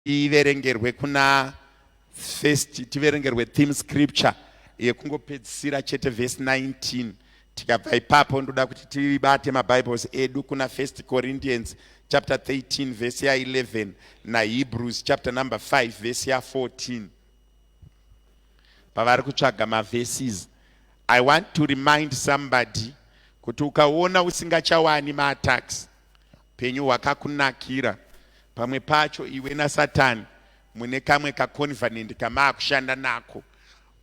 Iverengerwe kuna first, tiverengerwe theme scripture yekungopedzisira chete, verse 19. Tikabva ipapo, ndoda kuti tibate maBibles edu kuna First Corinthians chapter 13 verse ya11 naHebrews chapter number 5 verse ya14. Pavari kutsvaga maverses, I want to remind somebody kuti ukaona usingachawani maattacks, penyu hwakakunakira. Pamwe pacho iwe naSatani mune kamwe kacovenant kamaakushanda nako.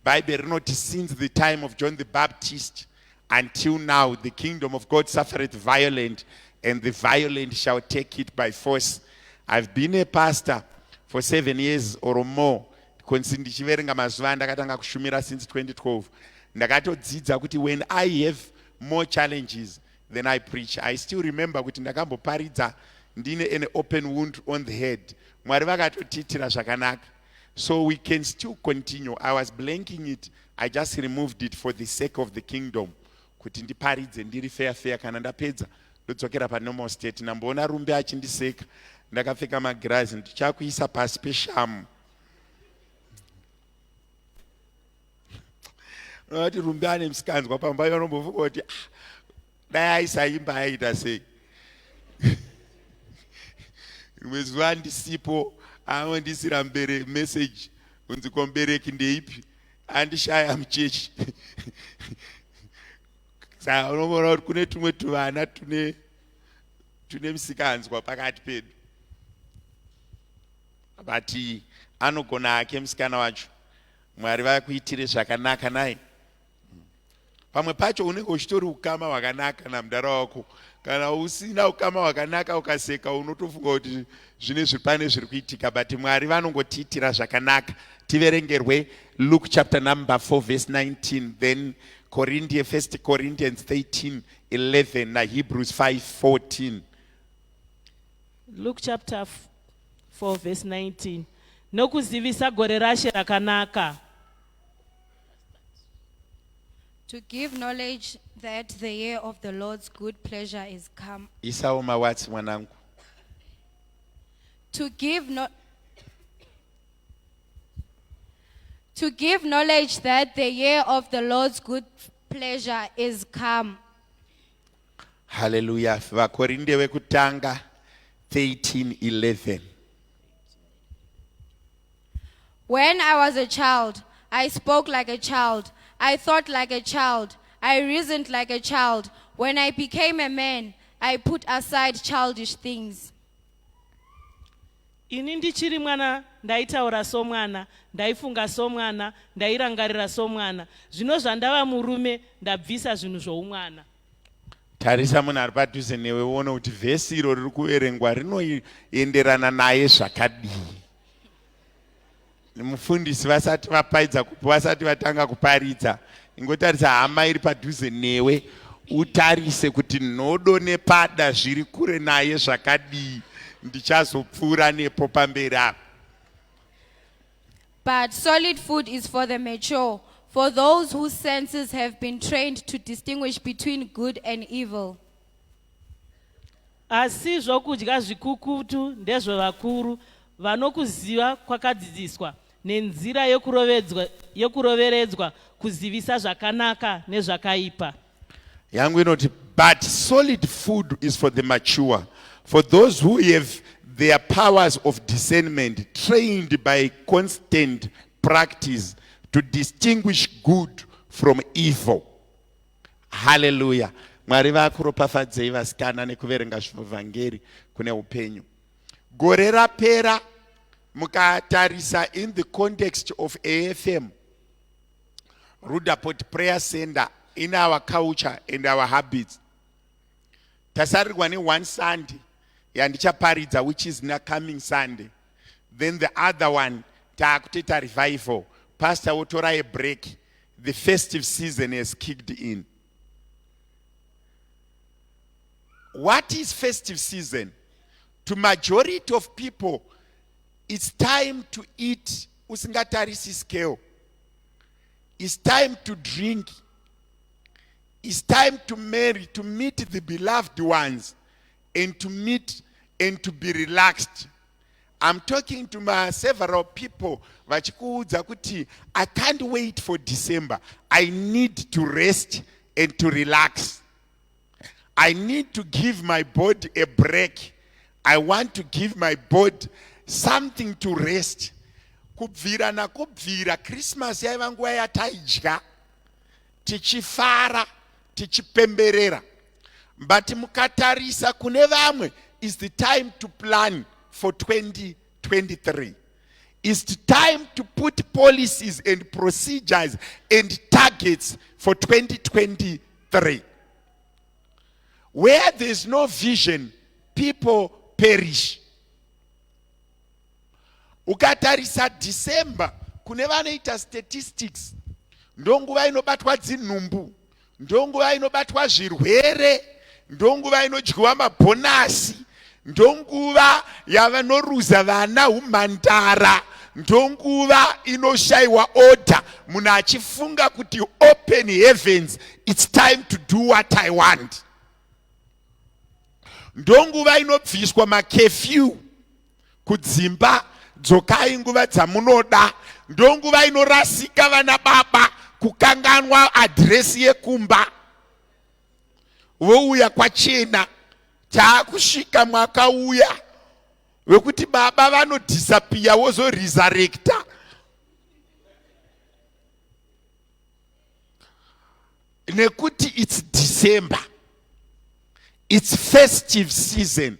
Bhaibheri rinoti, "Since the time of John the Baptist until now, the kingdom of God suffereth violent, and the violent shall take it by force." I've been a pastor for 7 years or more. Konzi ndichiverenga mazuva andakatanga kushumira, since 2012, ndakatodzidza kuti when I have more challenges, then I preach. I still remember kuti ndakamboparidza ndine an open wound on the head. Mwari vakatotiitira zvakanaka, so we can still continue. I was blanking it. I just removed it for the sake of the kingdom, kuti ndiparidze ndiri fair fair. Kana ndapedza, ndodzokera panormal state. Ndamboona Rumbi achindiseka ndakapfeka magirazi. Ndichakuisa pasi peshamu. Unoti Rumbi ane musikanzwa pamba, vanombofunga kuti, "Ah, dai aisaimba aita sei?" Rimwe zuva ndisipo, anondisira mbere message kunzi, "Komubereki ndeipi?" Andishaya muchechi. Saka unoona kuti kune tumwe tuvana tune musikanzwa pakati pedu, but anogona hake musikana wacho. Mwari vakuitire zvakanaka naye. Pamwe pacho unenge uchitori ukama hwakanaka namudara wako. Kana usina ukama hwakanaka, ukaseka, unotofunga kuti zvine zvipane zviri kuitika, but Mwari vanongotiitira zvakanaka. Tiverengerwe Luke chapter number 4 verse 19, then Corinthians, First Corinthians 13 11 naHebrews 5 14. Luke chapter 4 verse 19: nokuzivisa gore raShe rakanaka. To give knowledge that the year of the Lord's good pleasure is come. Isawo mawatsi, mwanangu. To give no, To give knowledge that the year of the Lord's good pleasure is come. Haleluya. VaKorinde vekutanga 13 11. When I was a child, I spoke like a child. I thought like a child. I reasoned like a child. When I became a man, I put aside childish things. Ini ndichiri mwana, ndaitaura somwana, ndaifunga somwana, ndairangarira somwana. Zvino zvandava murume, ndabvisa zvinhu zvoumwana. Tarisa munhu ari padhuze newe, uone kuti vhesi iro riri kuverengwa rinoenderana naye zvakadii. Mufundisi vasati vapaidza, vasati vatanga kuparidza, ingotarisa hama iri padhuze newe, utarise kuti nhodo nepada zviri kure naye zvakadii. Ndichazopfuura nepo pamberi apa. But solid food is for the mature, for those whose senses have been trained to distinguish between good and evil. Asi zvokudya zvikukutu ndezvevakuru, vanokuziva kwakadzidziswa nenzira yokuroveredzwa kuzivisa zvakanaka nezvakaipa. Yangu inoti, "But solid food is for the mature, for those who have their powers of discernment trained by constant practice to distinguish good from evil." Haleluya. Mwari vakuropafadzei, vasikana, nekuverenga zvivhangeri kune upenyu. Gore rapera, mukatarisa in the context of AFM Roodepoort Prayer Center, in our culture and our habits, tasarirwa ne1 Sunday yandichaparidza, which is na coming Sunday. Then the other one taakutoita revival. Pastor wotora a break. The festive season has kicked in. What is festive season? To majority of people, it's time to eat usingatarisi scale. It's time to drink. It's time to marry, to meet the beloved ones and to meet and to be relaxed. I'm talking to my several people vachikuudza kuti I can't wait for December. I need to rest and to relax. I need to give my body a break. I want to give my body something to rest. Kubvira nakubvira Christmas yaiva nguva yataidya tichifara tichipemberera, but mukatarisa kune vamwe is the time to plan for 2023. It's the time to put policies and procedures and targets for 2023. Where there's no vision, people perish. Ukatarisa December, kune vanoita statistics, ndonguva inobatwa dzinhumbu, ndonguva inobatwa zvirwere, ndonguva inodyiwa mabhonasi, ndonguva yavanoruza vana umhandara, ndonguva inoshayiwa order, munhu achifunga kuti open heavens, it's time to do what I want. Ndonguva inobviswa macurfew kudzimba, dzokai nguva dzamunoda. Ndonguva inorasika vana baba kukanganwa adhiresi yekumba, vouya kwachena. Taakusvika mwaka uya wekuti baba vanodisappear, vozoresurrecta nekuti it's December, it's festive season.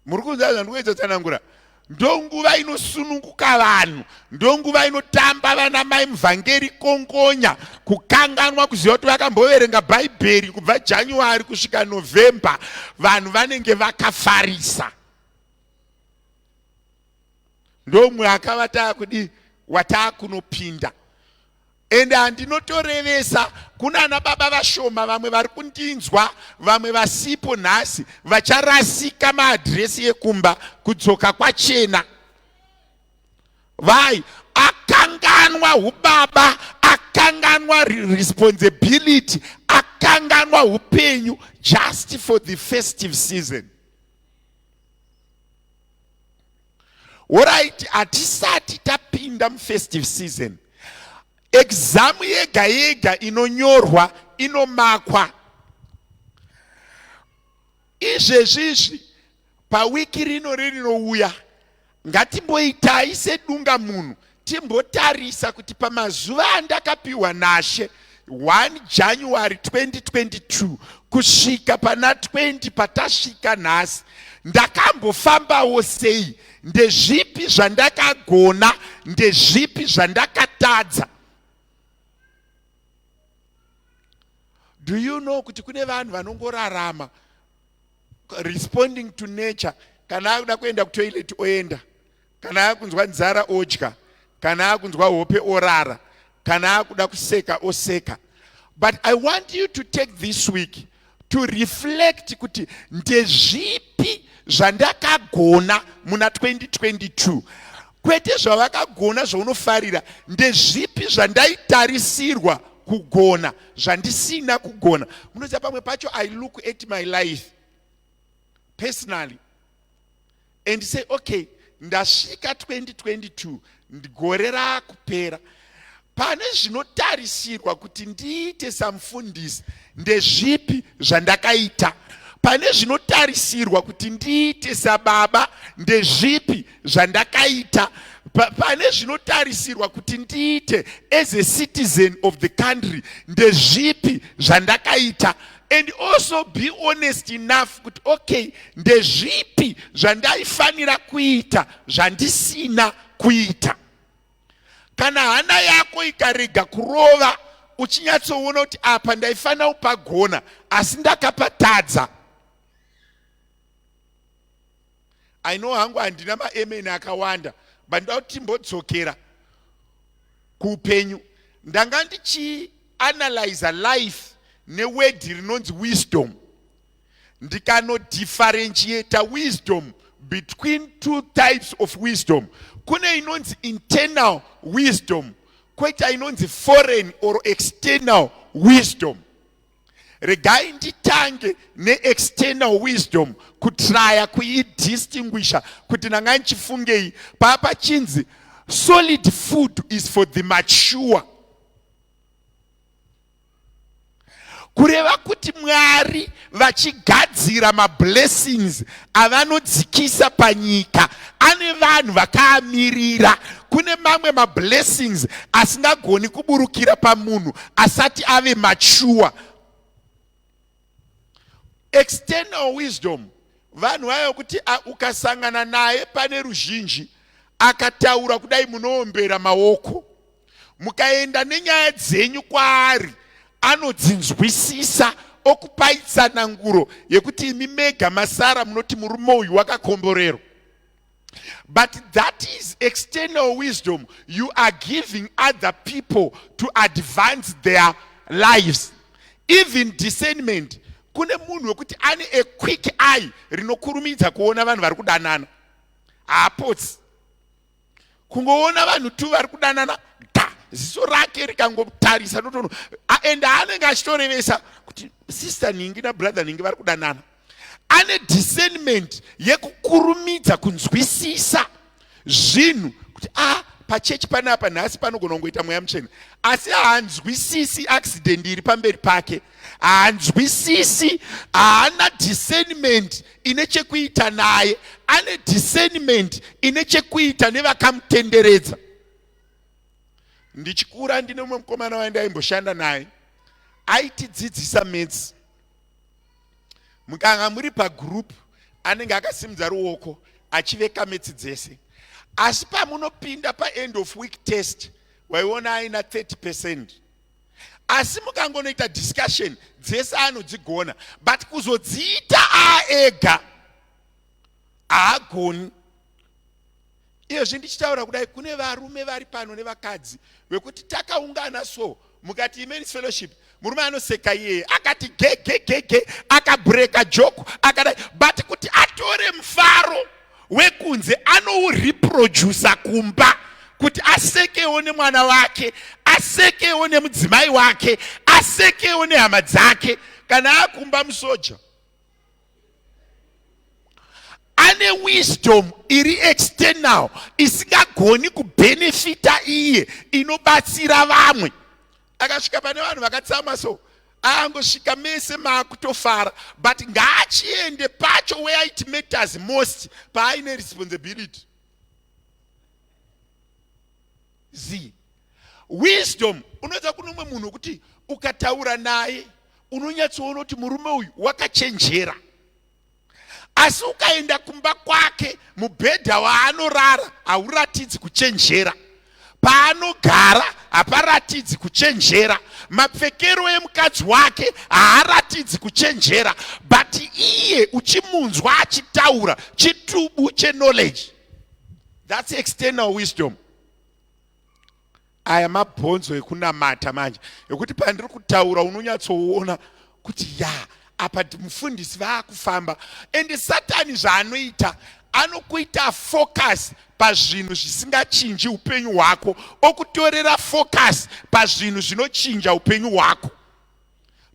Muri kunzwa zvandikuedza tsanangura? Ndonguva inosununguka vanhu, ndonguva inotamba vana mai muvhangeri kongonya, kukanganwa kuziva kuti vakamboverenga Bhaibheri kubva January kusvika November. Vanhu vanenge vakafarisa. Ndomwaka wataakudi wataakunopinda. Ende handinotorevesa kuna ana baba vashoma, vamwe vari kundinzwa, vamwe vasipo nhasi, vacharasika maadhiresi ekumba kudzoka kwachena. Vai akanganwa ubaba, akanganwa responsibility, akanganwa upenyu just for the festive season. Alright, hatisati tapinda mufestive season. Exam yega yega inonyorwa inomakwa. Izvezvizvi pawiki rino rinouya, ngatimboitai sedunga munhu, timbotarisa kuti pamazuva andakapiwa nashe 1 January 2022 kusvika pana 20 patasvika nhasi, ndakambofambawo sei? Ndezvipi zvandakagona? Ndezvipi zvandakatadza? Do you know kuti kune vanhu vanongorarama responding to nature? Kana akuda kuenda kutoilet, oenda. Kana akunzwa nzara, odya. Kana akunzwa hope, orara. Kana akuda kuseka, oseka. But I want you to take this week to reflect kuti ndezvipi zvandakagona muna 2022, kwete zvavakagona zvaunofarira. Ndezvipi zvandaitarisirwa kugona zvandisina kugona? Munoziva, pamwe pacho I look at my life personally and say, okay, ndasvika 2022, gore raakupera, pane zvinotarisirwa kuti ndiite samufundisi, ndezvipi zvandakaita? Pane zvinotarisirwa kuti ndiite sababa, ndezvipi zvandakaita? Pane zvinotarisirwa kuti ndiite as a citizen of the country, ndezvipi zvandakaita? And also be honest enough kuti okay, ndezvipi zvandaifanira kuita zvandisina kuita? Kana hana yako ikarega kurova uchinyatsoona kuti apa ndaifanira kupagona asi ndakapatadza. I know hangu handina maamen akawanda, but ndoda kuti timbodzokera kuupenyu. Ndanga ndichianalyza life neword rinonzi wisdom, ndikanodifferentiata wisdom between two types of wisdom. Kune inonzi internal wisdom, kwoita inonzi foreign or external. wisdom. Regai nditange neexternal wisdom kutraya kuidistinguisha kuti ndanga ndichifungei paapachinzi solid food is for the mature. Kureva kuti Mwari vachigadzira mablessings avanodzikisa panyika, ane vanhu vakaamirira. Kune mamwe mablessings asingagoni kuburukira pamunhu asati ave mature. External wisdom, vanhu vaya kuti ukasangana naye pane ruzhinji akataura kudai, munoombera maoko. Mukaenda nenyaya dzenyu kwaari, anodzinzwisisa, okupai tsananguro yekuti imi mega masara munoti murume uyu wakakomborerwa. But that is external wisdom. You are giving other people to advance their lives. Even discernment, kune munhu wekuti ane a quick eye rinokurumidza kuona vanhu vari kudanana. Haapotsi kungoona vanhu tu vari kudanana ga, ziso rake rikangotarisa notono, and anenge achitorevesa kuti sister ningi nabrother ningi vari kudanana. Ane discernment yekukurumidza kunzwisisa zvinhu kuti a pachechi panapa nhasi panogona kungoita mweya mutsvene, asi haanzwisisi accident iri pamberi pake, haanzwisisi, haana discernment ine chekuita naye. Ane discernment ine chekuita nevakamutenderedza. Ndichikura, ndine mumwe mukomana waindaimboshanda naye, aitidzidzisa maths. Mukanga muri pagroup, anenge akasimudza ruoko achiveka maths dzese, asi pamunopinda paend of week test, waiona aina 30%. Asi mukangonoita discussion, dzese anodzigona, but kuzodziita aega haagoni. Iyezvi ndichitaura kudai, kune varume vari pano nevakadzi vekuti takaungana so, mukati imen's fellowship, murume anoseka iyeye akati gegegege, akabreaka joke akadai, but kuti atore mufaro wekunze anoureprodusa kumba kuti asekewo nemwana wake, asekewo nemudzimai wake, asekewo nehama dzake. Kana akumba, musoja. Ane wisdom iri external isingagoni kubhenefita iye, inobatsira vamwe. Akasvika pane vanhu vakatsama so, angosvika mese maakutofara, but ngaachiende pacho where it matters most, paaine responsibility. Z wisdom unoita kuno umwe munhu wekuti ukataura naye unonyatsoona kuti murume uyu wakachenjera, asi ukaenda kumba kwake, mubhedha waanorara hauratidzi kuchenjera, paanogara haparatidzi kuchenjera, mapfekero emukadzi wake haaratidzi kuchenjera, but iye uchimunzwa achitaura, chitubu cheknowledge. That's external wisdom. Aya mabhonzo ekunamata manje, ekuti pandiri kutaura unonyatsoona kuti ya, apa mufundisi vaakufamba. Ende Satani zvaanoita, anokuita focus pazvinhu zvisingachinji upenyu hwako, okutorera focus pazvinhu zvinochinja upenyu hwako.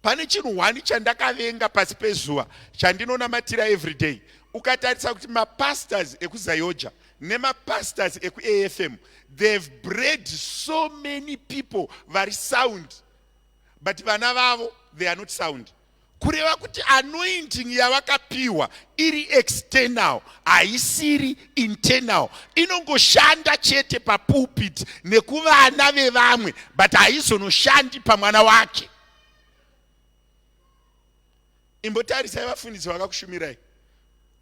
Pane chinhu hwani chandakavenga pasi pezuva chandinonamatira everyday. Ukatarisa kuti mapastors ekuZAOGA nemapastors ekuAFM, they've bred so many people vari sound, but vana vavo, they are not sound. Kureva kuti anointing yavakapiwa iri external, haisiri internal. Inongoshanda chete papulpit nekuvana vevamwe, but haizonoshandi pamwana wake. Imbotarisai vafundisi vakakushumirai,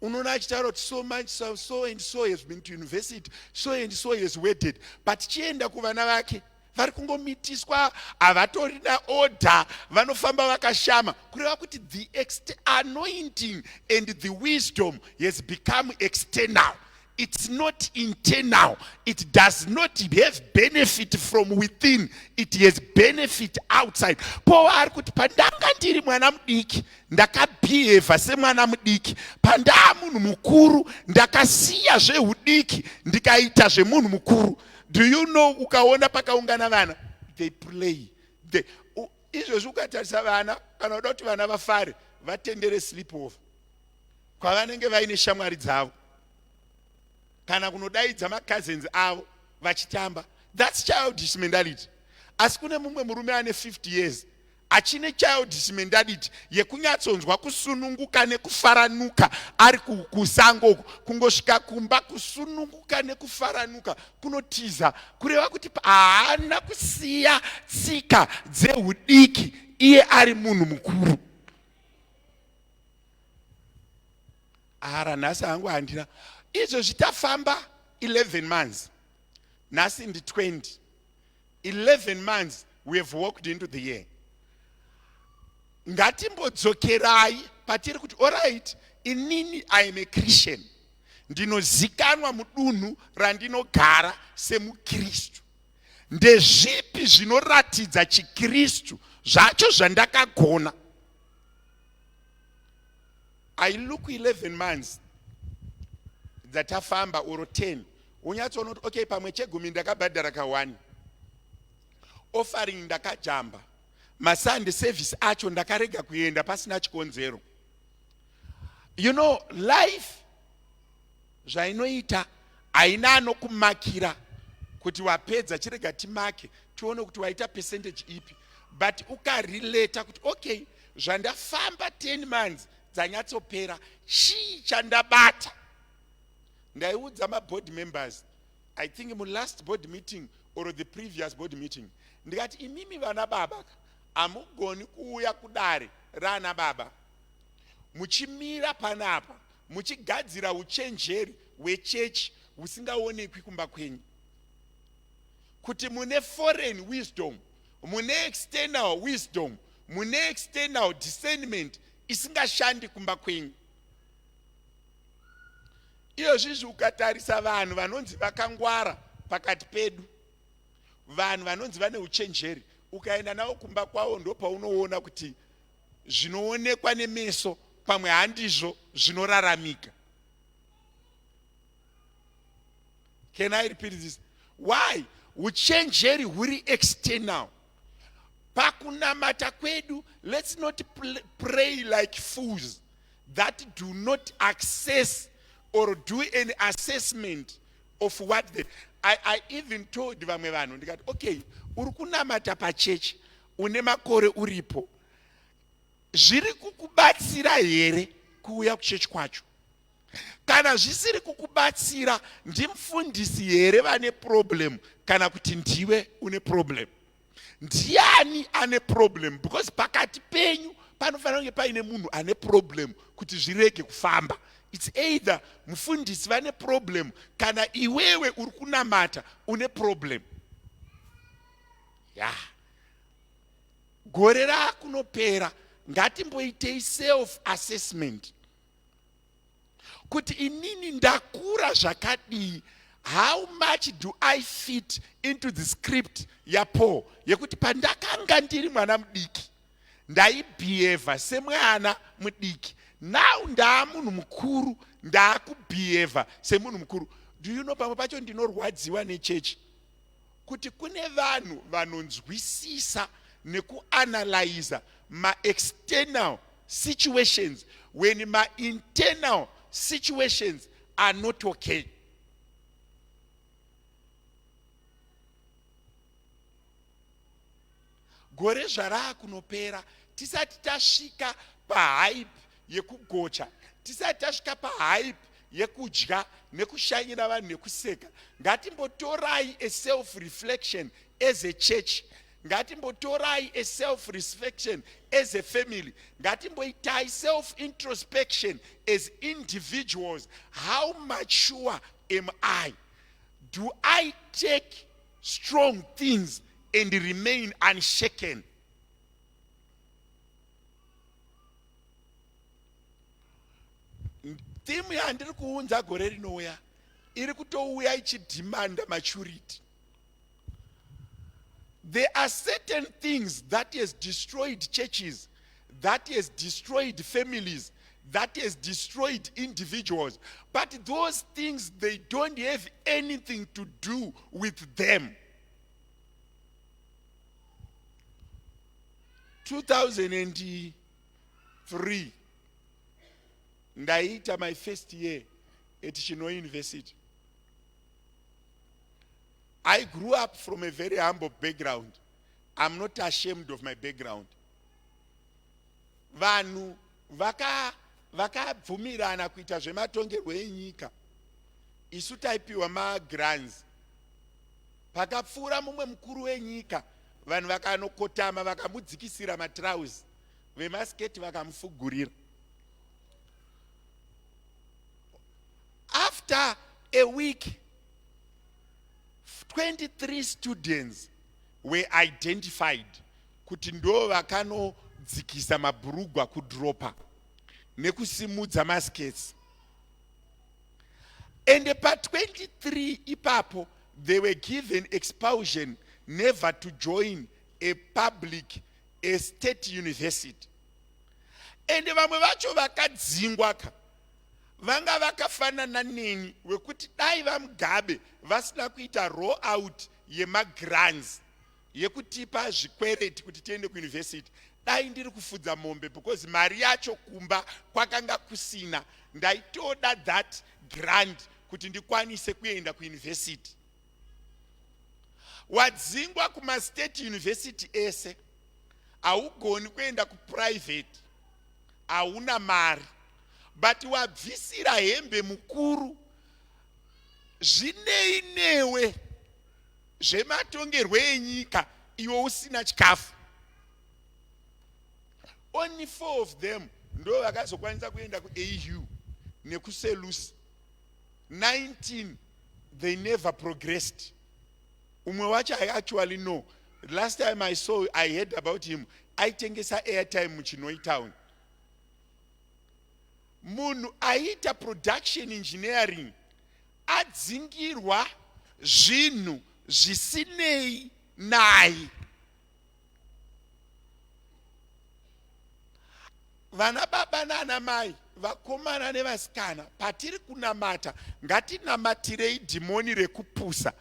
unoona achitaura kuti so much, so, so and so has been to university, so and so has wedded, but chienda kuvana vake, vari kungomitiswa, havatorina order, vanofamba vakashama. Kureva kuti the anointing and the wisdom has become external. It's not internal. It does not have benefit from within, it has benefit outside. Po ari kuti pandanga ndiri mwana mudiki ndakabhihevha semwana mudiki, pandaa munhu mukuru ndakasiya zveudiki ndikaita zvemunhu mukuru. Do you know, ukaona pakaungana vana, they play. Izvozvi ukatarisa vana, kana uda kuti vana vafare, vatendere sleep over kwavanenge vaine shamwari dzavo kana kunodaidza macousins avo vachitamba. That's childish mentality. Asi kune mumwe murume ane 50 years achine childish mentality yekunyatsonzwa kusununguka nekufaranuka ari kusango uku, kungosvika kumba kusununguka nekufaranuka kunotiza, kureva kuti haana kusiya tsika dzehudiki iye ari munhu mukuru. Ara nhasi hangu handina izvo zvitafamba 11 months, nhasi ndi 20, 11 months we have walked into the year. Ngatimbodzokerai patiri kuti alright, inini I am a Christian, ndinozikanwa mudunhu randinogara semukristu. Ndezvipi zvinoratidza chikristu zvacho zvandakagona? I look 11 months dzatafamba or 10, wonyatsoona kuti okay, pamwe chegumi ndakabhadhara ka1, offering ndakajamba, maSunday service acho ndakarega kuenda pasina chikonzero. You know, life zvainoita haina anokumakira kuti wapedza, chirega timake tione kuti waita percentage ipi. But ukarelata kuti okay, zvandafamba 10 months dzanyatsopera, chii chandabata? Ndaiudza maboard members, I think mulast board meeting or the previous board meeting, ndikati imimi vana baba hamugoni kuuya kudare raana baba muchimira panapa muchigadzira uchenjeri hwechechi husingaonekwi kumba kwenyu, kuti mune foreign wisdom, mune external wisdom, mune external discernment isingashandi kumba kwenyu. Iyozvizvi ukatarisa vanhu vanonzi vakangwara pakati pedu, vanhu vanonzi vane uchenjeri, ukaenda navo kumba kwavo ndopaunoona kuti zvinoonekwa nemeso pamwe handizvo zvinoraramika. Can I repeat this? Why? Uchenjeri huri external. Pakunamata kwedu, let's not pray like fools that do not access or do an assessment of what the I even told vamwe vanhu ndikati okay, uri kunamata pachechi, une makore uripo, zviri kukubatsira here kuuya kuchechi kwacho? Kana zvisiri kukubatsira, ndimufundisi here vane problem kana kuti ndiwe une problem? Ndiani ane problem? Because pakati penyu panofanira kunge paine munhu ane problem kuti zvirege kufamba. It's either mufundisi vane problem kana iwewe uri kunamata une problem. Ya, gore raakunopera, ngatimboitei self assessment kuti inini ndakura zvakadii. How much do I fit into the script yaPaul yekuti pandakanga ndiri mwana mudiki ndaibhihevha semwana mudiki, now ndaa munhu mukuru, ndaakubhihevha semunhu mukuru? Do you know, pamwe pacho ndinorwadziwa nechechi kuti kune vanhu vanonzwisisa nekuanalyza maexternal situations when mainternal situations are not okay. Gore zvaraakunopera, tisati tasvika pahype yekugocha, tisati tasvika pahype yekudya nekushanyira vanhu nekuseka, ngatimbotorai a self reflection as a church, ngatimbotorai a self reflection as a family, ngatimboitai self introspection as individuals. How mature am I? Do I take strong things and remain unshaken? Theme yandiri kuunza gore rinouya iri kutouya ichidhimanda maturity. There are certain things that has destroyed churches, that has destroyed families, that has destroyed individuals, but those things, they don't have anything to do with them. 2003 ndaiita my first year at Chinhoyi University. I grew up from a very humble background. I'm not ashamed of my background. Vanhu vakabvumirana vaka kuita zvematongerwo enyika, isu taipiwa magrants. Pakapfuura mumwe mukuru wenyika, vanhu vakanokotama vakamudzikisira matrauzi, vemasketi vakamufugurira. After a week, 23 students were identified kuti ndo vakanodzikisa mabhurugwa, kudropa nekusimudza maskets. Ende pa23 ipapo they were given expulsion, never to join a public, a state university. Ende vamwe vacho vakadzingwa ka vanga vakafanana neni, wekuti dai vaMugabe vasina kuita roll out yemagrants yekutipa zvikwereti kuti tiende kuuniversity, dai ndiri kufudza mombe, because mari yacho kumba kwakanga kusina. Ndaitoda that grant kuti ndikwanise kuenda kuuniversity. Wadzingwa kumastate university ese, haugoni kuenda kuprivate, hauna mari, but wabvisira hembe mukuru. Zvinei newe zvematongerwo enyika iwe usina chikafu? Only four of them ndo vakazokwanisa kuenda kuAU nekuSelusi. 19, they never progressed. Umwe wacho, I actually know, last time I saw, I heard about him, aitengesa airtime muChinhoyi town. Munhu aiita production engineering adzingirwa zvinhu zvisinei naye. Vana baba naana mai, vakomana nevasikana, patiri kunamata, ngatinamatirei dhimoni rekupusa.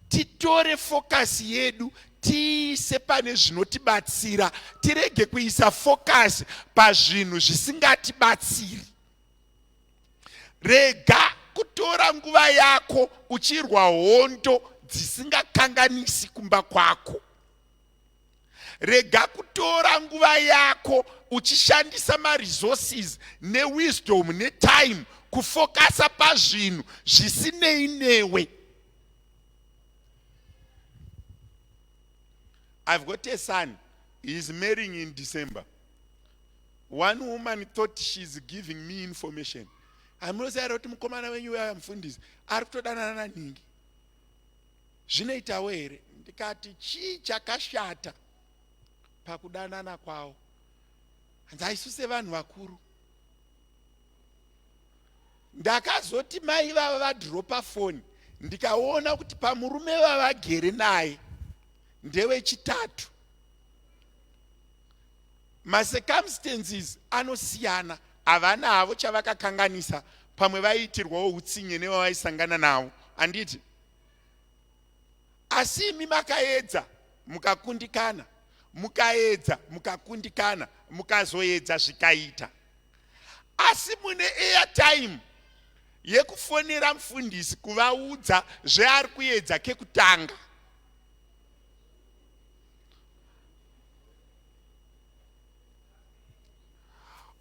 Titore focus yedu tiise pane zvinotibatsira, tirege kuisa focus pazvinhu zvisingatibatsiri. Rega kutora nguva yako uchirwa hondo dzisingakanganisi kumba kwako. Rega kutora nguva yako uchishandisa maresources newisdom netime kufokasa pazvinhu zvisinei newe. I've got a son, he is marrying in December. One woman thought she's giving me information. Amunoziva kuti mukomana wenyu uya, mufundisi, ari kutodanana naningi, zvinoitawo here? Ndikati, chii chakashata pakudanana kwavo? Hanzi, aisu sevanhu vakuru. Ndakazoti mai vava vadhiropa foni, ndikaona kuti pamurume vavagere naye ndewechitatu. Macircumstances anosiyana, havana havo chavakakanganisa, pamwe vaiitirwawo utsinye nevavaisangana navo, handiti? Asi imi makaedza mukakundikana, mukaedza mukakundikana, mukazoedza zvikaita, asi mune airtime yekufonera mufundisi kuvaudza zveari kuedza kekutanga.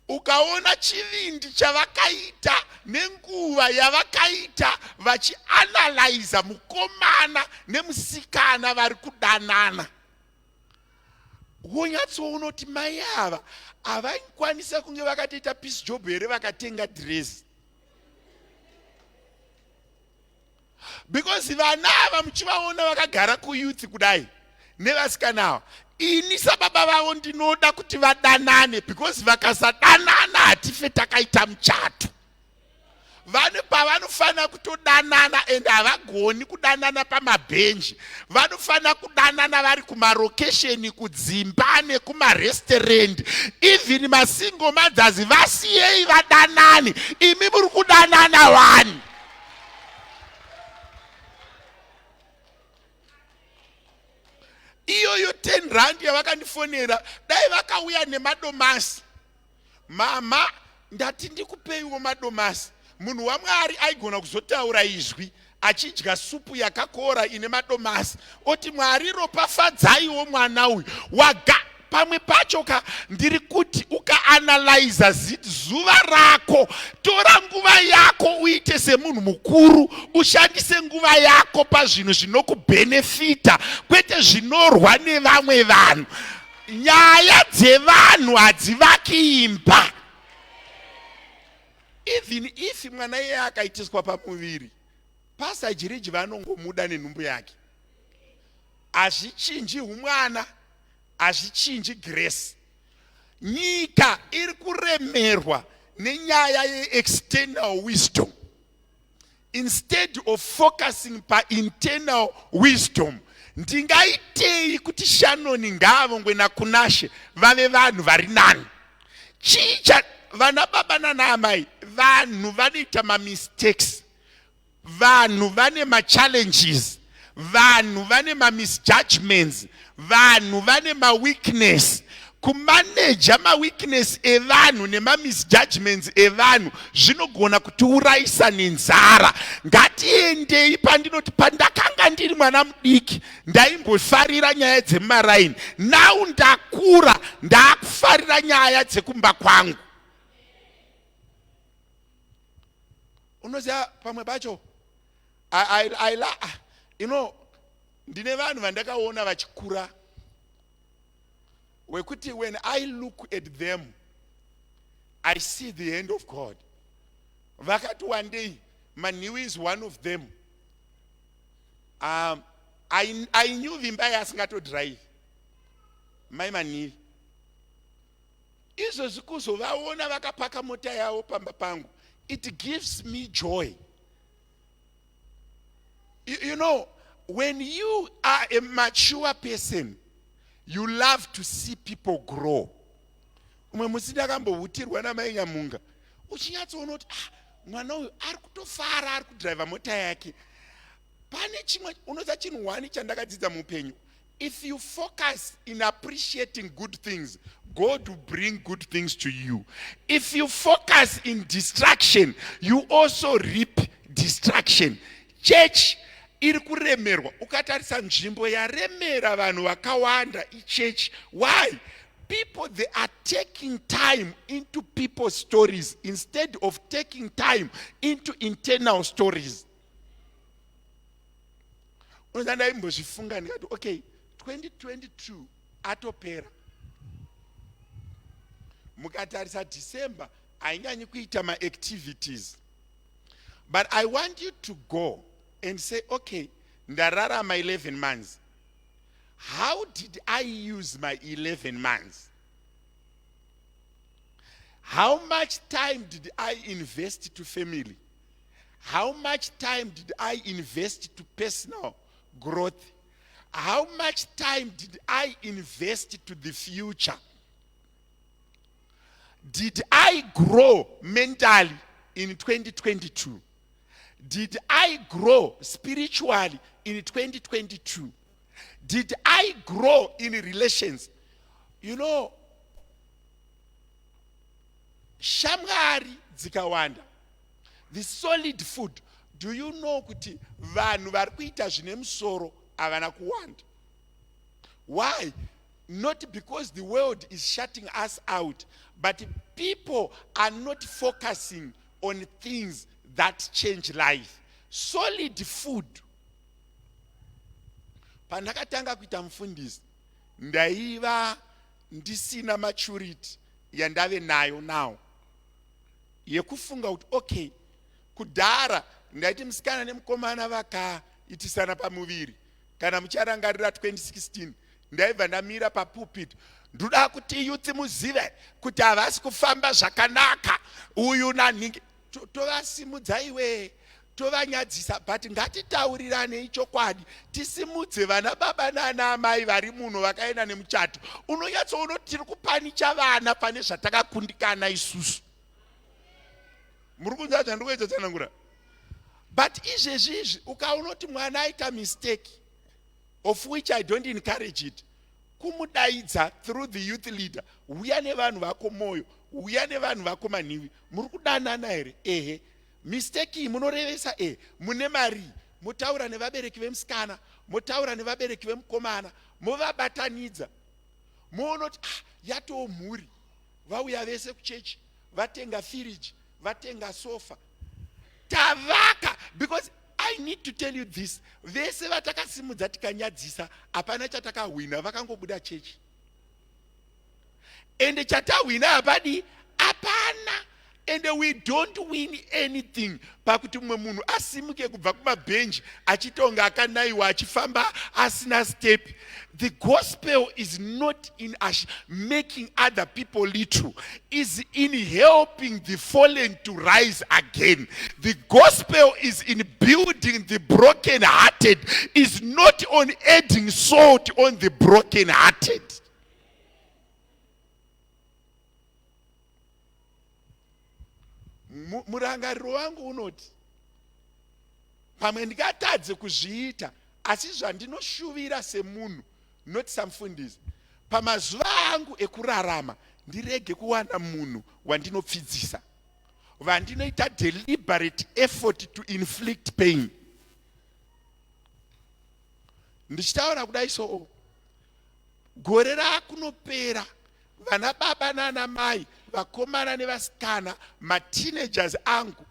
Ukaona chivindi chavakaita nenguva yavakaita vachianalyza mukomana nemusikana vari kudanana, wonyatsoona kuti mai ava havaikwanisa kunge vakatoita piece job here vakatenga dhirezi, because vana ava muchivaona vakagara kuyouth kudai nevasikana ava, ini sababa vavo ndinoda kuti vadanane, because vakasadanana hatife takaita muchato. Vane pavanofanira kutodanana, and havagoni kudanana pamabhenji. Vanofanira kudanana vari kumarokesheni, kudzimba nekumarestaurant. Even masingle mothers, vasiyei vadanane. Imi muri kudanana wani. Iyoyo 10 rand yavakandifonera, dai vakauya nemadomasi, "Mama, ndati ndikupeiwo madomasi." Munhu waMwari aigona kuzotaura izwi achidya supu yakakora ine madomasi, oti, "Mwari, ropafadzaiwo mwana uyu." Waga pamwe pacho ka, ndiri kuti ukaanalyza zuva rako, tora nguva yako, uite semunhu mukuru, ushandise nguva yako pazvinhu zvinokubhenefita, kwete zvinorwa nevamwe vanhu. Nyaya dzevanhu hadzivaki imba. Even if mwana iye akaitiswa pamuviri, Pastor Jiriji vanongomuda nenhumbu yake. Hazvichinji umwana, hazvichinji grace. Nyika iri kuremerwa nenyaya yeexternal wisdom instead of focusing painternal wisdom. Ndingaitei kuti Shanoni ngaavongwe naKunashe vave vanhu vari nani? Chii cha vana baba nana amai? Vanhu vanoita mamistakes, vanhu vane machallenges, vanhu vane mamisjudgments, vanhu vane maweakness. Kumaneja maweakness evanhu nemamisjudgments evanhu zvinogona kutiurayisa nenzara. Ngatiendei pandinoti, pandakanga ndiri mwana mudiki, ndaimbofarira nyaya dzemumaraini. Now ndakura, ndaakufarira nyaya dzekumba kwangu. Unoziva, pamwe pacho I ndine vanhu vandakaona vachikura wekuti when I look at them, I see the hand of God. Vakati one day, Maniwi is one of them. I knew Vimbai asingatodrive. Mai Maniwi izvozvi kuzovaona vakapaka mota yavo pamba pangu, it gives me joy. You know when you are a mature person, you love to see people grow. Umwe musi ndakambohutirwa namai Nyamunga, uchinyatsoona kuti, ah, mwana uyu ari kutofara, ari kudhiraivha mota yake. Pane chimwe, unoziva, chinhu one chandakadzidza muupenyu: if you focus in appreciating good things, God will bring good things to you. If you focus in distraction, you also reap destruction. Church iri kuremerwa. Ukatarisa nzvimbo yaremera vanhu vakawanda ichurch. Why? People, they are taking time into people's stories instead of taking time into internal stories. Unoza, ndaimbozvifunga ndikati, okay, 2022 atopera. Mukatarisa December hainyanyi kuita maactivities, but I want you to go and say, "Okay, ndararama 11 months. How did I use my 11 months? How much time did I invest to family? How much time did I invest to personal growth? How much time did I invest to the future? Did I grow mentally in 2022? Did I grow spiritually in 2022? Did I grow in relations?" Shamwari dzikawanda, the solid food. Do you know kuti vanhu vari kuita zvine musoro havana kuwanda? Why? Not because the world is shutting us out, but people are not focusing on things that change life. Solid food. Pandakatanga kuita mufundisi, ndaiva ndisina maturity yandave nayo now yekufunga kuti, okay, kudhara ndaiti musikana nemukomana vakaitisana pamuviri, kana mucharangarira 2016, ndaibva ndamira papulpit, "Ndoda kuti youth muzive kuti havasi kufamba zvakanaka uyu nanhingi." Tovasimudza iwe, tovanyadzisa, but ngatitauriranei chokwadi, tisimudze vana baba nana amai vari muno vakaenda nemuchato. Unonyatsoona kuti tiri kupanicha vana pane zvatakakundikana isusu. Muri kunzwa zvandiri kuedza tsanangura? But izvezvi izvi, ukaona kuti mwana aita mistake, of which I don't encourage it, kumudaidza through the youth leader, uya nevanhu vako Moyo, uya nevanhu vako Manhivi, muri kudanana here? Ehe. Mistake iyi munorevesa? Ehe. Mune mari? Motaura nevabereki vemusikana, motaura nevabereki vemukomana, movabatanidza, moona kuti, ah, yatoo mhuri. Vauya vese kuchechi, vatenga firiji, vatenga sofa, tavaka. Because I need to tell you this, vese vatakasimudza tikanyadzisa, hapana chatakahwina, vakangobuda chechi. Ende chatahwina hapadi, hapana. And we don't win anything pakuti mumwe munhu asimuke kubva kumabhenji achitonga akanayiwa, achifamba asina step. The gospel is not in us making other people little, is in helping the fallen to rise again. The gospel is in building the broken hearted, is not on adding salt on the broken hearted. Murangariro wangu unoti pamwe ndingatadze kuzviita, asi zvandinoshuvira semunhu, not samufundisi, pamazuva angu ekurarama ndirege kuwana munhu wandinopfidzisa, vandinoita deliberate effort to inflict pain. Ndichitaura kudai, so gore raakunopera, vana baba nana mai, vakomana nevasikana, mateenagers angu,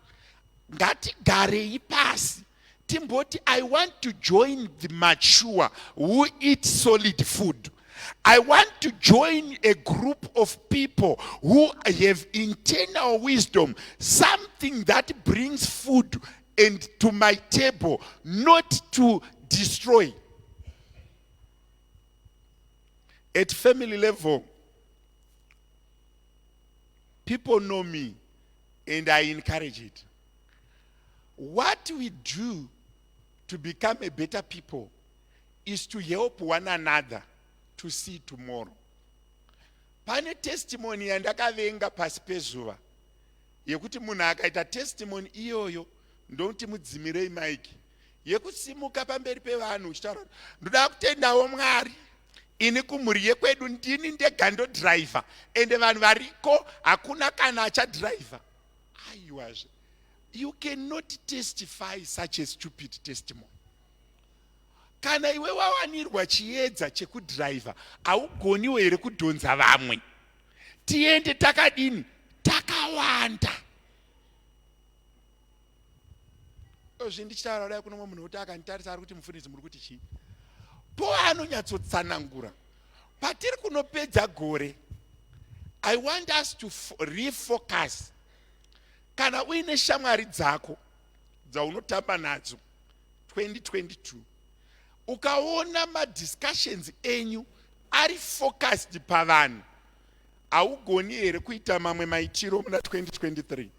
ngatigarei pasi timboti, "I want to join the mature who eat solid food. I want to join a group of people who have internal wisdom, something that brings food and to my table, not to destroy." At family level, people know me and I encourage it. What we do to become a better people is to help one another to see tomorrow. Pane testimony yandakavenga pasi pezuva yekuti munhu akaita testimony iyoyo, ndokuti mudzimirei mic, yekusimuka pamberi pevanhu uchitaura, "Ndoda kutendawo Mwari, ini kumhuri yekwedu ndini ndega ndodhiraivha, ende vanhu variko hakuna kana achadhiraivha." Aiwazve, you cannot testify such a stupid testimony. Kana iwe wawanirwa chiedza chekudhiraivha, haugoniwo here kudhonza vamwe, tiende takadini, takawanda? Zvi ndichitaura kudai, kuno mumwe munhu kuti akanditarisa ari kuti, "Mufundisi, muri kuti chii?" Po anonyatsotsanangura patiri kunopedza gore. I want us to refocus. Kana uine shamwari dzako dzaunotamba nadzo 2022, ukaona madiscussions enyu ari focused pavanhu, haugoni here kuita mamwe maitiro muna 2023?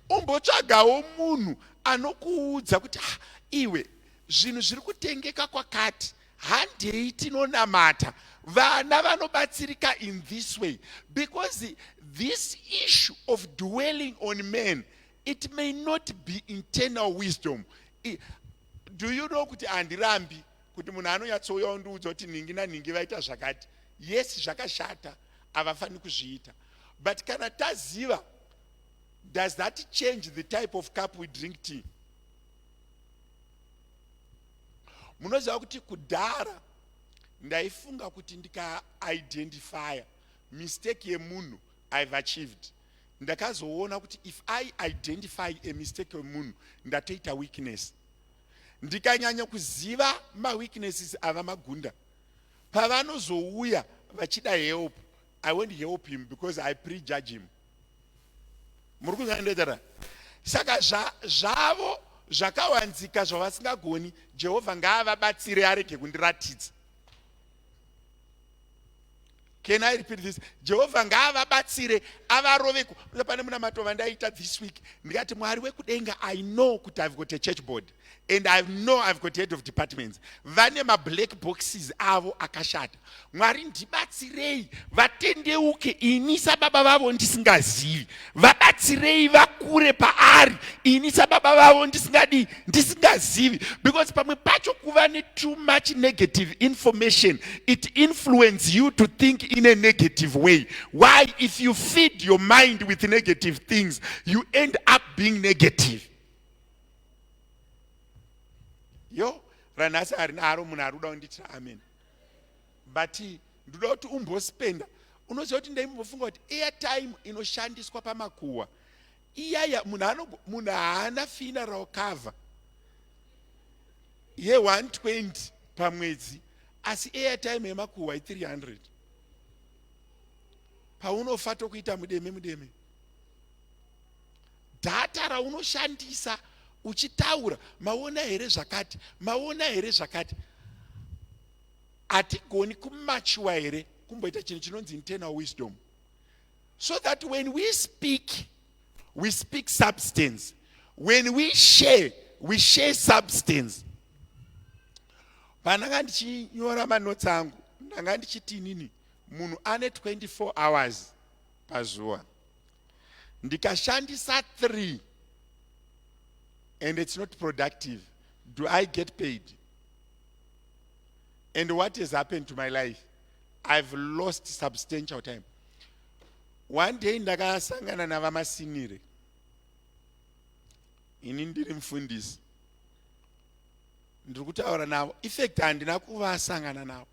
Umbotsvagawo munhu anokuudza kuti, "Ah, iwe, zvinhu zviri kutengeka kwakati, handei tinonamata, vana vanobatsirika in this way." Because this issue of dwelling on men, it may not be internal wisdom. Do you know kuti handirambi kuti munhu anonyatsouya undiudza kuti nhingi nanhingi vaita zvakati? Yes, zvakashata, havafaniri kuzviita. But kana taziva, does that change the type of cup we drink tea? Munoziva kuti kudhara ndaifunga kuti ndikaidentifya mistake yemunhu, I've achieved. Ndakazoona kuti if I identify a mistake yemunhu, ndatoita weakness. Ndikanyanya kuziva maweaknesses ava magunda, pavanozouya vachida help, I won't help him because I prejudge him. Muri kuzandoitara? Saka zvavo zvakawanzika zvavasingagoni, Jehovha ngaavabatsire arege kundiratidza. Can I repeat this? Jehovha ngaavabatsire avarove. Pane munamato vandaita this week, ndikati, "Mwari wekudenga, I know kuti I've got a church board. And I know I've got head of departments vane mablack boxes avo akashata. Mwari ndibatsirei vatendeuke ini sababa vavo ndisingazivi, vabatsirei vakure paari ini sababa vavo ndisingadii, ndisingazivi. Because pamwe pacho kuva netoo much negative information, it influence you to think in a negative way. Why? If you feed your mind with negative things, you end up being negative. Yo, ranhasi harina haro munhu ari kuda kundiitira amen, but ndoda kuti umbospenda. Unoziva kuti ndaimbofunga kuti airtime inoshandiswa pamakuhwa iyaya, munhu haana funeral cover ye120 pamwedzi, asi airtime yemakuhwa i300. Paunofa tokuita mudeme mudeme. Data raunoshandisa uchitaura, maona here zvakati, maona here zvakati. Hatigoni kumachuwa here kumboita chinhu chinonzi internal wisdom, so that when we speak, we speak substance? When we share, we share substance. Pandanga ndichinyora manotsi angu, ndanga ndichiti inini munhu ane 24 hours pazuva, ndikashandisa 3 and it's not productive, do I get paid? And what has happened to my life? I've lost substantial time. One day ndakasangana navaMasinire. Ini ndiri mufundisi, ndiri kutaura navo. In fact, handina kuvasangana navo,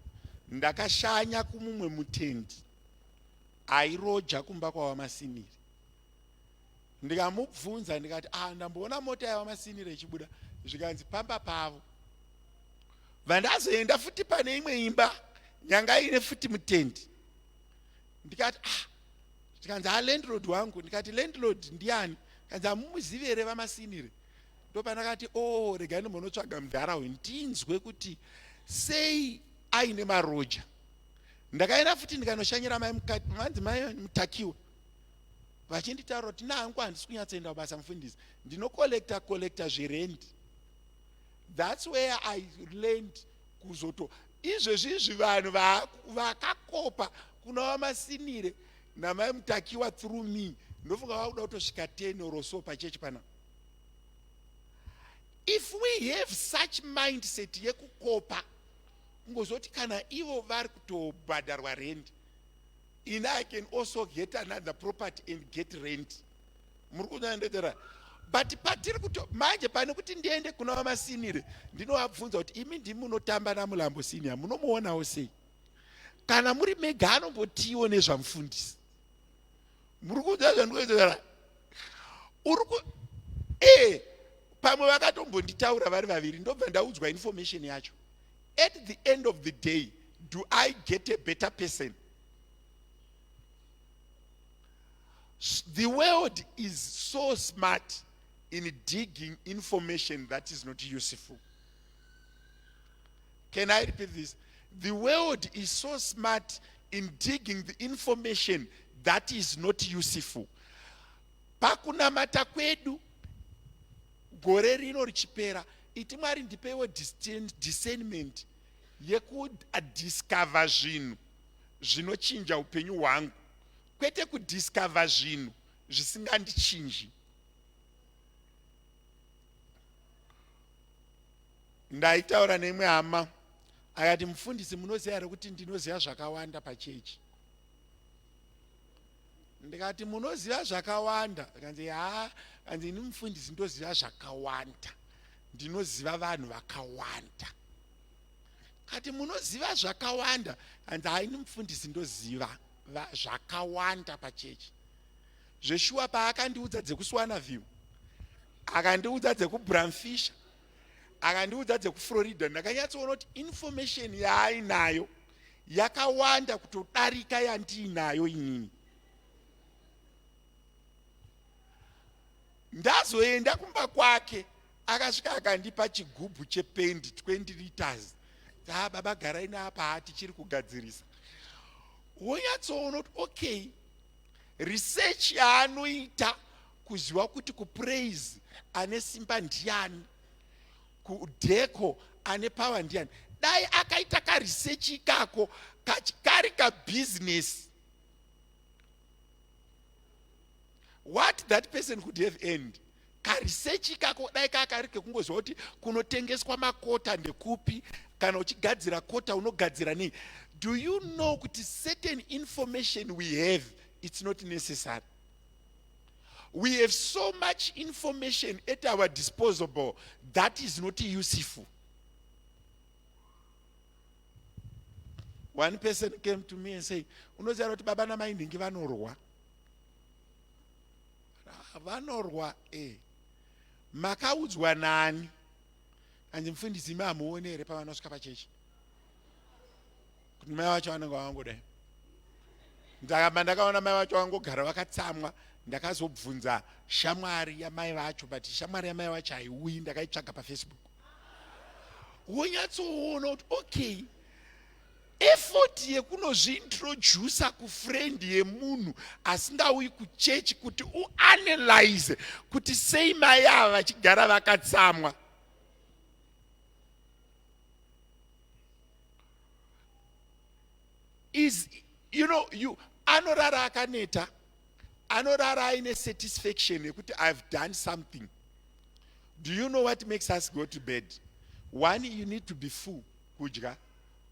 ndakashanya kumumwe mutendi airoja kumba kwavaMasinire. Ndikamubvunza, ndikati, "Ah, ndamboona mota yavaMasinire ichibuda." Zvikanzi pamba pavo. Vandazoenda futi pane imwe imba nyanga ine futi mutendi. Ndikati, "Ah." Zvikanzi, "Ha, landlord wangu." Ndikati, "Landlord ndiani?" Kanzi, "Hamumuzivi here vaMasinire?" Ndopandakati, "O oh, regai ndimbonotsvaga mudhara uyu ndinzwe kuti sei aine maroja." Ndakaenda futi ndikanoshanyira manzi mai Mutakiwa, vachinditaura kuti, "Nangu handisi kunyatsoenda kubasa, mufundisi, ndinocollecta collecta zverendi." That's where I learned kuzoto izvezvi izvi vanhu vakakopa kuna vaMasinire namai Mutakiwa through me, ndofunga vakuda kutosvika 10 or so pachechi pana. If we have such mindset yekukopa, kungozoti kana ivo vari kutobhadharwa rent, ini I can also get another property and get rent. Muri kunandetera? But patiri kuto manje, pane kuti ndiende kuna vaMasinire ndinovabvunza kuti, "Imi ndimi munotamba naMulambo Senior, munomuonawo sei kana muri mega? Anombotiwo nezvamufundisi?" Muri kunzwa zvandikuetera? Uri ku e pamwe vakatombonditaura vari vaviri, ndobva ndaudzwa information yacho. At the end of the day, do I get a better person? The world is so smart in digging information that is not useful. Can I repeat this? The world is so smart in digging the information that is not useful. Pakunamata kwedu gore rino richipera, iti, "Mwari, ndipeiwo discernment yekudiscover zvinhu zvinochinja upenyu hwangu, kwete kudiscover zvinhu zvisingandichinji." Ndaitaura neimwe hama, akati, "Mufundisi, munoziva here kuti ndinoziva zvakawanda pachechi?" Ndikati, "Munoziva zvakawanda?" Akanzi, "Ha." Kanzi, "Ini mufundisi ndoziva zvakawanda, ndinoziva vanhu vakawanda." Kati, "Munoziva zvakawanda?" Kanzi, "Haini mufundisi ndoziva zvakawanda pachechi." Zveshuwa, paakandiudza dzekuSwanaview, akandiudza dzekuBramfischer, akandiudza dzekuFlorida, ndakanyatsoona kuti information yaainayo yakawanda kutodarika yandiinayo inini. Ndazoenda kumba kwake, akasvika akandipa chigubhu chependi, 20 liters. "Ah, baba, garai naapa, hatichiri kugadzirisa." Wonyatsoona kuti okay, research yaanoita kuziva kuti kuPraise ane simba ndiani. Kudheko ane power ndiani? Dai akaita karesearch ikako kari kabusiness, what that person could have earned. Karesearch ikako dai kakari kekungoziva kuti kunotengeswa makota ndekupi, kana uchigadzira kota unogadzira nei. Do you know kuti certain information we have, it's not necessary? We have so much information at our disposable that is not useful. One person came to me and say, "Unoziva kuti baba namai nhingi vanorwa?" "Ah, vanorwa e." "Makaudzwa nani?" Anzi, "Mufundisi, imi hamuoni here pavanosvika pachechi kuti mai vacho vanenge vangodai?" Ndakamba ndakaona mai vacho vangogara vakatsamwa. Ndakazobvunza shamwari yamai vacho, but shamwari yamai vacho haiuyi. Ndakaitsvaga paFacebook. Wonyatsoona kuti okay, effort yekunozviintrodusa kufriend yemunhu asingauyi kuchechi kuti uanalyze kuti sei mai ava vachigara vakatsamwa is you anorara akaneta, anorara aine satisfaction yekuti I've done something. Do you know what makes us go to bed? One, you need to be full, kudya.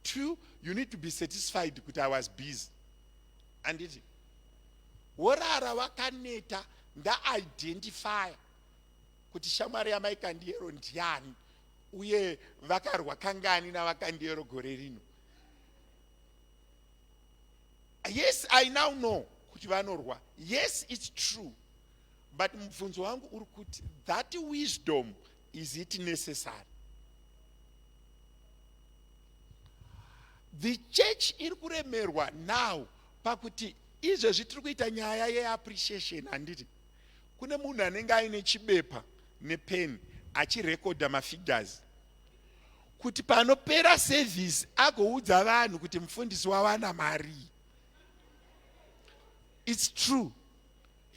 Two, you need to be satisfied kuti I was busy. Anditi worara wakaneta, ndaidentifya kuti shamwari yamaikandiyero ndiani uye vakarwa kangani navakandiyero gore rino. Yes, I now know kuti vanorwa. Yes, it's true, but mubvunzo wangu uri kuti that wisdom, is it necessary? The church iri kuremerwa now pakuti izvezvi tiri kuita nyaya yeappreciation. Handiti kune munhu anenge aine chibepa nepeni achirekodha mafigures kuti panopera service agoudza vanhu kuti mufundisi wawana mari? It's true.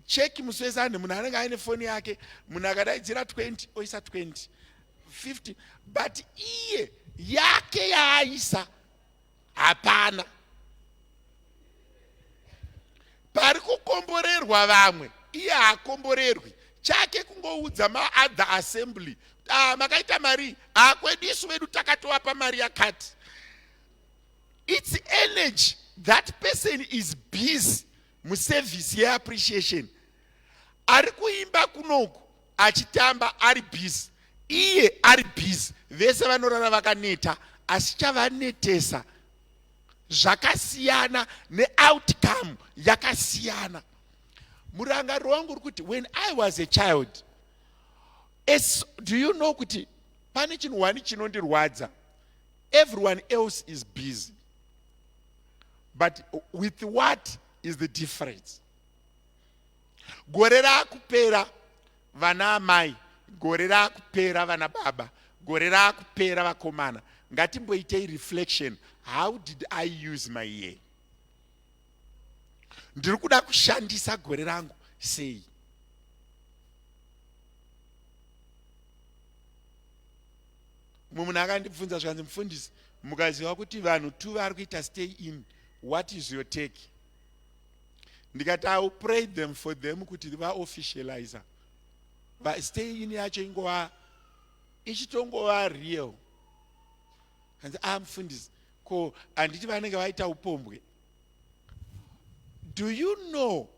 Check musi weSunday, munhu anenge aine foni yake. Munhu akadaidzira 20, oisa 20, 50, but iye yake yaaisa hapana. Pari kukomborerwa vamwe, iye haakomborerwi. Chake kungoudza maother assembly, "Ah, makaita mari akwedu, isu vedu takatovapa mari yakati." It's energy. That person is busy muservice yeappreciation. Ari kuimba kunoku, achitamba, ari busy, iye ari busy. Vese vanorara vakaneta, asi chavanetesa zvakasiyana neoutcome yakasiyana. Murangariro wangu uri kuti when I was a child, as, do you know kuti pane chinhu wani chinondirwadza? Everyone else is busy, but with what is the difference? Gore raakupera, vana amai, gore raakupera, vana baba, gore raakupera, vakomana, ngatimboitei reflection. How did I use my year? Ndiri kuda kushandisa gore rangu sei? Mumwe munhu akandibvunza zvikanzi, "Mufundisi, mukaziva kuti vanhu tu vari kuita stay in, what is your take?" Ndikati, "I will pray them for them kuti vaofficializa stay in yacho, ingova ichitongova real." Hanzi, "A ah, mufundisi, ko handiti vanenge vaita upombwe?" Do you know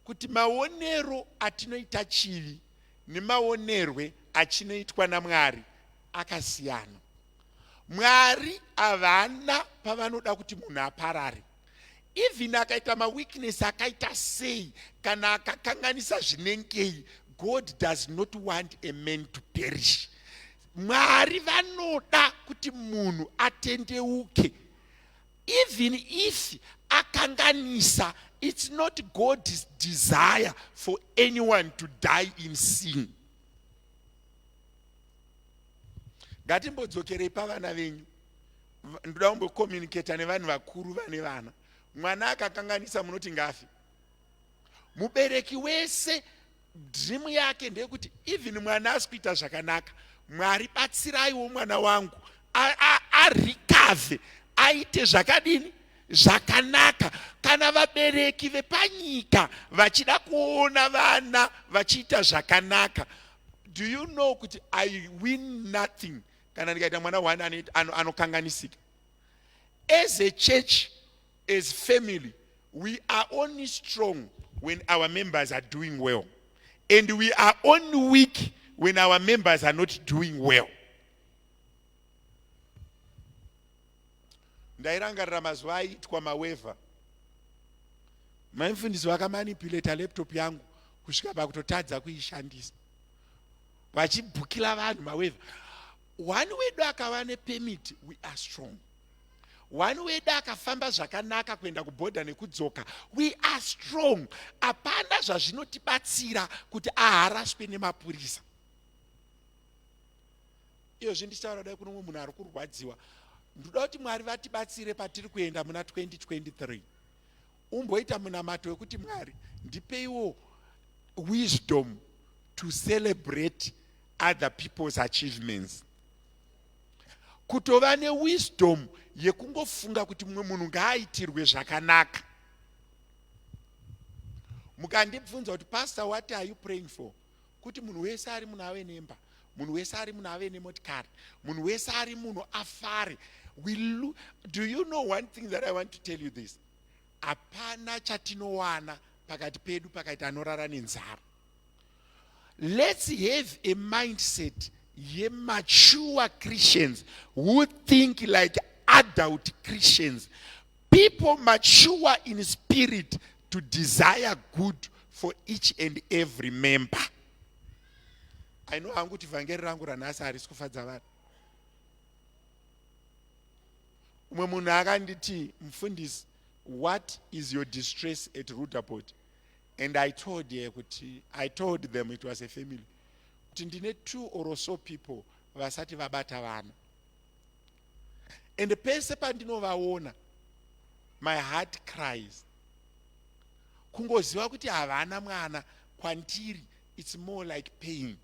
kuti maonero atinoita chivi nemaonerwe achinoitwa naMwari akasiyana? Mwari havana pavanoda kuti munhu aparare. Even akaita maweakness akaita sei, kana akakanganisa zvinengei, God does not want a man to perish. Mwari vanoda kuti munhu atendeuke. Even if akanganisa, it's not God's desire for anyone to die in sin. Ngatimbodzokerei pavana venyu. Ndoda kumbocommunicata nevanhu vakuru vane vana. Mwana akakanganisa, munoti ngafi? Mubereki wese dream yake ndeyekuti even mwana asi kuita zvakanaka, Mwari batsiraiwo mwana wangu arikavhe, aite zvakadini zvakanaka. Kana vabereki vepanyika vachida kuona vana vachiita zvakanaka, do you know kuti I win nothing kana ndikaita mwana one anokanganisika? As a church, as family, we are only strong when our members are doing well, and we are only weak when our members are not doing well. Ndairangarira mazuva aiitwa mawaiver, maimufundisi vakamanipulata laptop yangu kusvika pakutotadza kuishandisa, vachibhukira vanhu mawaiver. One wedu akava nepermit, we are strong. One wedu akafamba zvakanaka kuenda kubhodha nekudzoka, we are strong. Hapana zvazvinotibatsira kuti aharaswe nemapurisa. Iyozvi ndichitaura dai kuno mumwe munhu ari kurwadziwa, ndoda kuti Mwari vatibatsire patiri kuenda muna 2023. Umboita munamato wekuti, "Mwari, ndipeiwo wisdom to celebrate other people's achievements." Kutova newisdom yekungofunga kuti mumwe munhu ngaaitirwe zvakanaka. Mukandibvunza kuti, "Pastor, what are you praying for?" Kuti munhu wese ari munhu ave nemba, munhu wese ari munhu ave nemotikari, munhu wese ari munhu afare. Do you know one thing that I want to tell you this? Hapana chatinowana pakati pedu pakaita anorara nenzara. Let's have a mindset yemature Christians who think like adult Christians, people mature in spirit to desire good for each and every member. I know hangu kuti vhangeri rangu ranhasi harisi kufadza vanhu. Umwe munhu akanditi, "Mufundisi, what is your distress at Roodepoort?" And I told her kuti, I told them, it was a family, kuti ndine two or so people vasati vabata vana, and pese pandinovaona my heart cries. Kungoziva kuti havana mwana kwandiri, it's more like pain.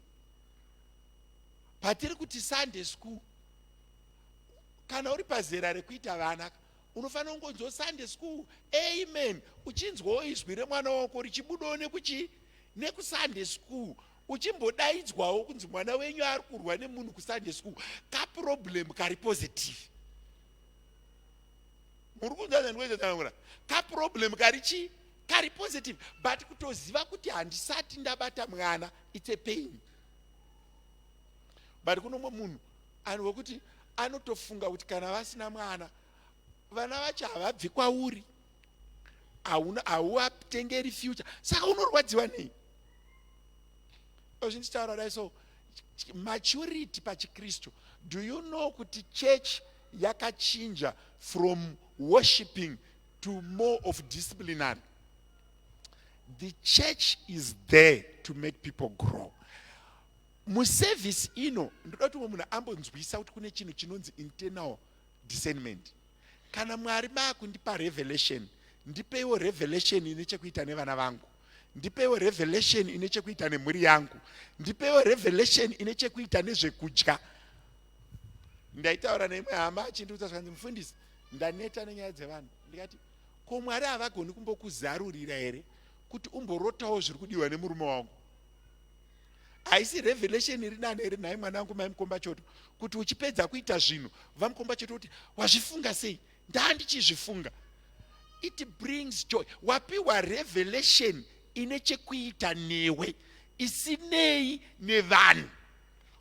Patiri kuti Sunday school, kana uri pazera rekuita vana, unofanira kungonzwa Sunday school, amen, uchinzwawo izwi remwana wako richibudawo nekuchi nekuSunday school, uchimbodaidzwawo kunzi mwana wenyu ari kurwa nemunhu kuSunday school. Kaproblem kari positive, muri kunzwa zvandikuetsanangura? Kaproblem kari chi kari positive, but kutoziva kuti handisati ndabata mwana, it's a pain. But kuno mumwe munhu anhu wekuti anotofunga kuti kana vasina mwana, vana vacho havabvi kwauri, hauvatengeri future, saka unorwadziwa nei? Zvindichitaura dai so, maturity pachikristu. Do you know kuti church yakachinja from worshipping to more of disciplinary? The church is there to make people grow. Muservice ino ndoda kuti umwe munhu ambonzwisa kuti kune chinhu chinonzi internal discernment. Kana Mwari maakundipa revelation, ndipeiwo revelation ine chekuita nevana vangu, ndipeiwo revelation ine chekuita nemhuri yangu, ndipeiwo revelation ine chekuita nezvekudya. Ndaitaura neimwe hama achindiudza zvanzi, "Mufundisi, ndaneta nenyaya dzevanhu." Ndikati, "Ko Mwari havagoni kumbokuzarurira here kuti umborotawo zviri kudiwa nemurume wangu? Haisi revelation iri nani here, nhai mwana wangu, mai Mukomba Choto, kuti uchipedza kuita zvinhu, vaMukomba Choto kuti, 'Wazvifunga sei?' Ndandichizvifunga." It brings joy. Wapiwa revelation ine chekuita newe, isinei nevanhu.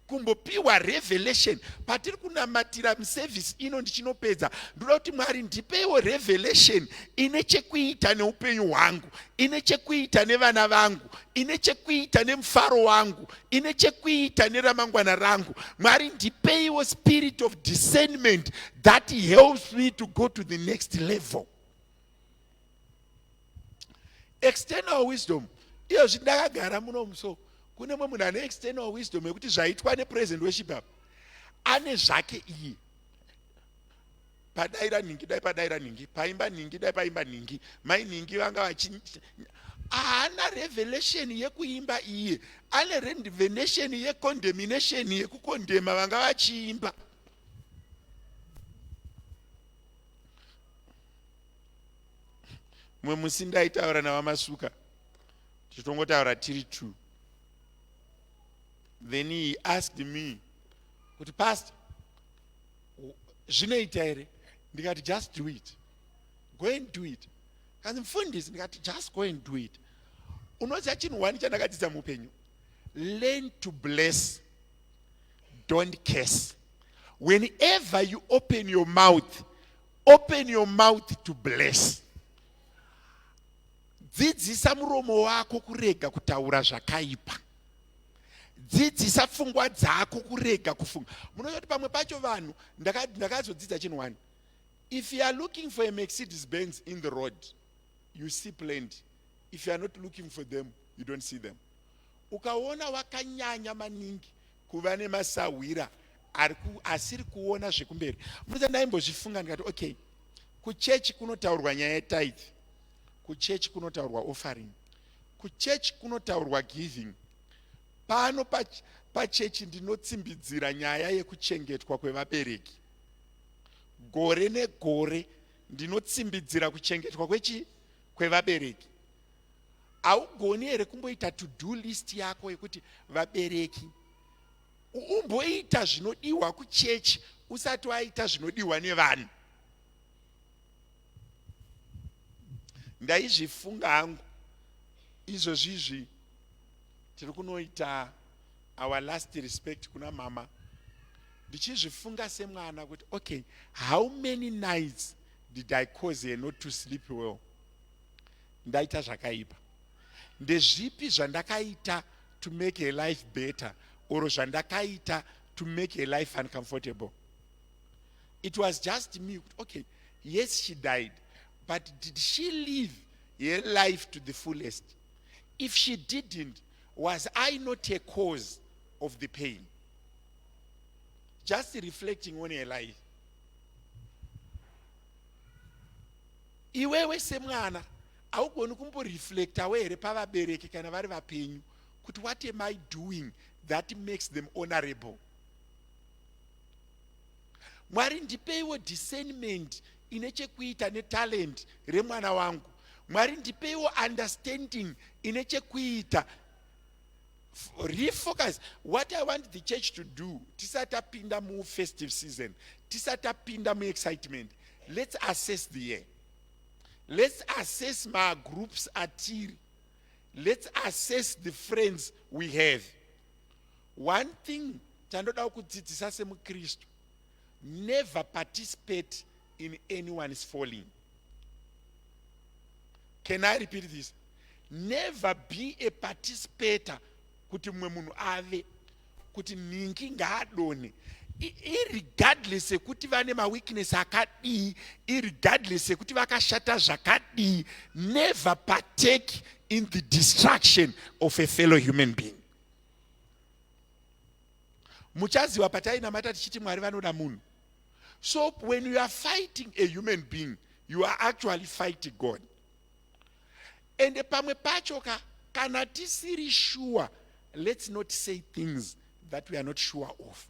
Kumbopiwa revelation patiri kunamatira muservice ino, ndichinopedza, ndoda kuti, "Mwari, ndipeiwo revelation ine chekuita neupenyu hwangu, ine chekuita nevana vangu, ine chekuita nemufaro wangu, ine chekuita neramangwana rangu. Mwari, ndipeiwo spirit of discernment that helps me to go to the next level." External wisdom. Iyozvi ndakagara muno so kune mumwe munhu ane external wisdom yekuti zvaitwa nepresident worship apa ane zvake iye, padaira nhingi, dai padaira nhingi, paimba nhingi, dai paimba nhingi, mai nhingi vanga vachi haana. Haana revelation yekuimba iye, ane revelation yecondemnation, yekukondema vanga vachiimba. Mumwe musi ndaitaura naVaMasuka, tichitongotaura tiri two, then he asked me kuti, "Pastor, zvinoita here?" Ndikati, "Just do it, go and do it." Kanzi, "Mufundisi." Ndikati, "Just go and do it." Unoziva chinhu one chandakadzidza muupenyu? Learn to bless, don't curse. Whenever you open your mouth, open your mouth to bless. Dzidzisa muromo wako kurega kutaura zvakaipa. Dzidzisa pfungwa dzako kurega kufunga. Munoziva kuti pamwe pacho vanhu, ndakazodzidza chinhu one: if you are looking for a Mercedes Benz in the road, you see plenty. If you are not looking for them, you don't see them. Ukaona wakanyanya maningi kuva nemasahwira asiri kuona zvekumberi. Munoziva, ndaimbozvifunga, ndikati, okay, kuchechi kunotaurwa nyaya yetithe, kuchechi kunotaurwa offering, kuchechi kunotaurwa giving. Pano pachechi ndinotsimbidzira nyaya yekuchengetwa kwevabereki. Gore negore ndinotsimbidzira kuchengetwa kwechi kwevabereki. Haugoni here kumboita to do list yako yekuti vabereki, umboita zvinodiwa kuchechi usati waita zvinodiwa nevanhu? Ndaizvifunga hangu. Izvozvizvi tiri kunoita our last respect kuna mama, ndichizvifunga semwana kuti, okay, how many nights did I cause her not to sleep well? Ndaita zvakaipa ndezvipi zvandakaita to make her life better or zvandakaita to make her life uncomfortable? It was just me. Okay, yes, she died, but did she live her life to the fullest? If she didn't, was I not a cause of the pain? Just reflecting on her life. Iwewe semwana haugoni kumboreflectawo here pavabereki kana vari vapenyu kuti, what am I doing that makes them honorable? Mwari, ndipeiwo discernment ine chekuita netalent remwana wangu. Mwari, ndipeiwo understanding ine chekuita. Refocus. What I want the church to do, tisati tapinda mufestive season, tisati tapinda muexcitement, let's assess the year, let's assess magroups atiri, let's assess the friends we have. One thing chandoda kudzidzisa semukristu: never participate in anyone's falling. Can I repeat this? Never be a participator kuti mumwe munhu ave kuti nhingi ngaadonhe, irregardless yekuti vane maweakness akadii, irregardless yekuti vakashata zvakadii. Never partake in the destruction of a fellow human being. Muchaziva patainamata tichiti Mwari vanoda munhu. So when you are fighting a human being, you are actually fighting God. Ende pamwe pacho ka, kana tisiri sure, let's not say things that we are not sure of.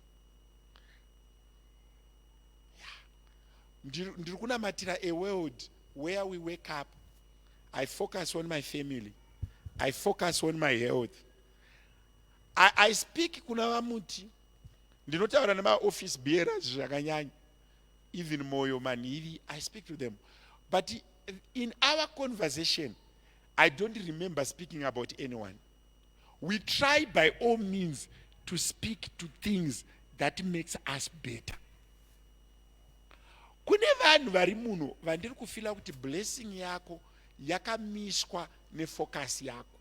Ndiri kunamatira a world where we wake up, I focus on my family, I focus on my health. I speak kuna vamuti, ndinotaura nemaoffice bearers zvakanyanya, even Moyo, Manhivi, I speak to them, but in our conversation I don't remember speaking about anyone. We try by all means to speak to things that makes us better. Kune vanhu vari muno vandiri kufeela kuti blessing yako yakamiswa nefocus yako.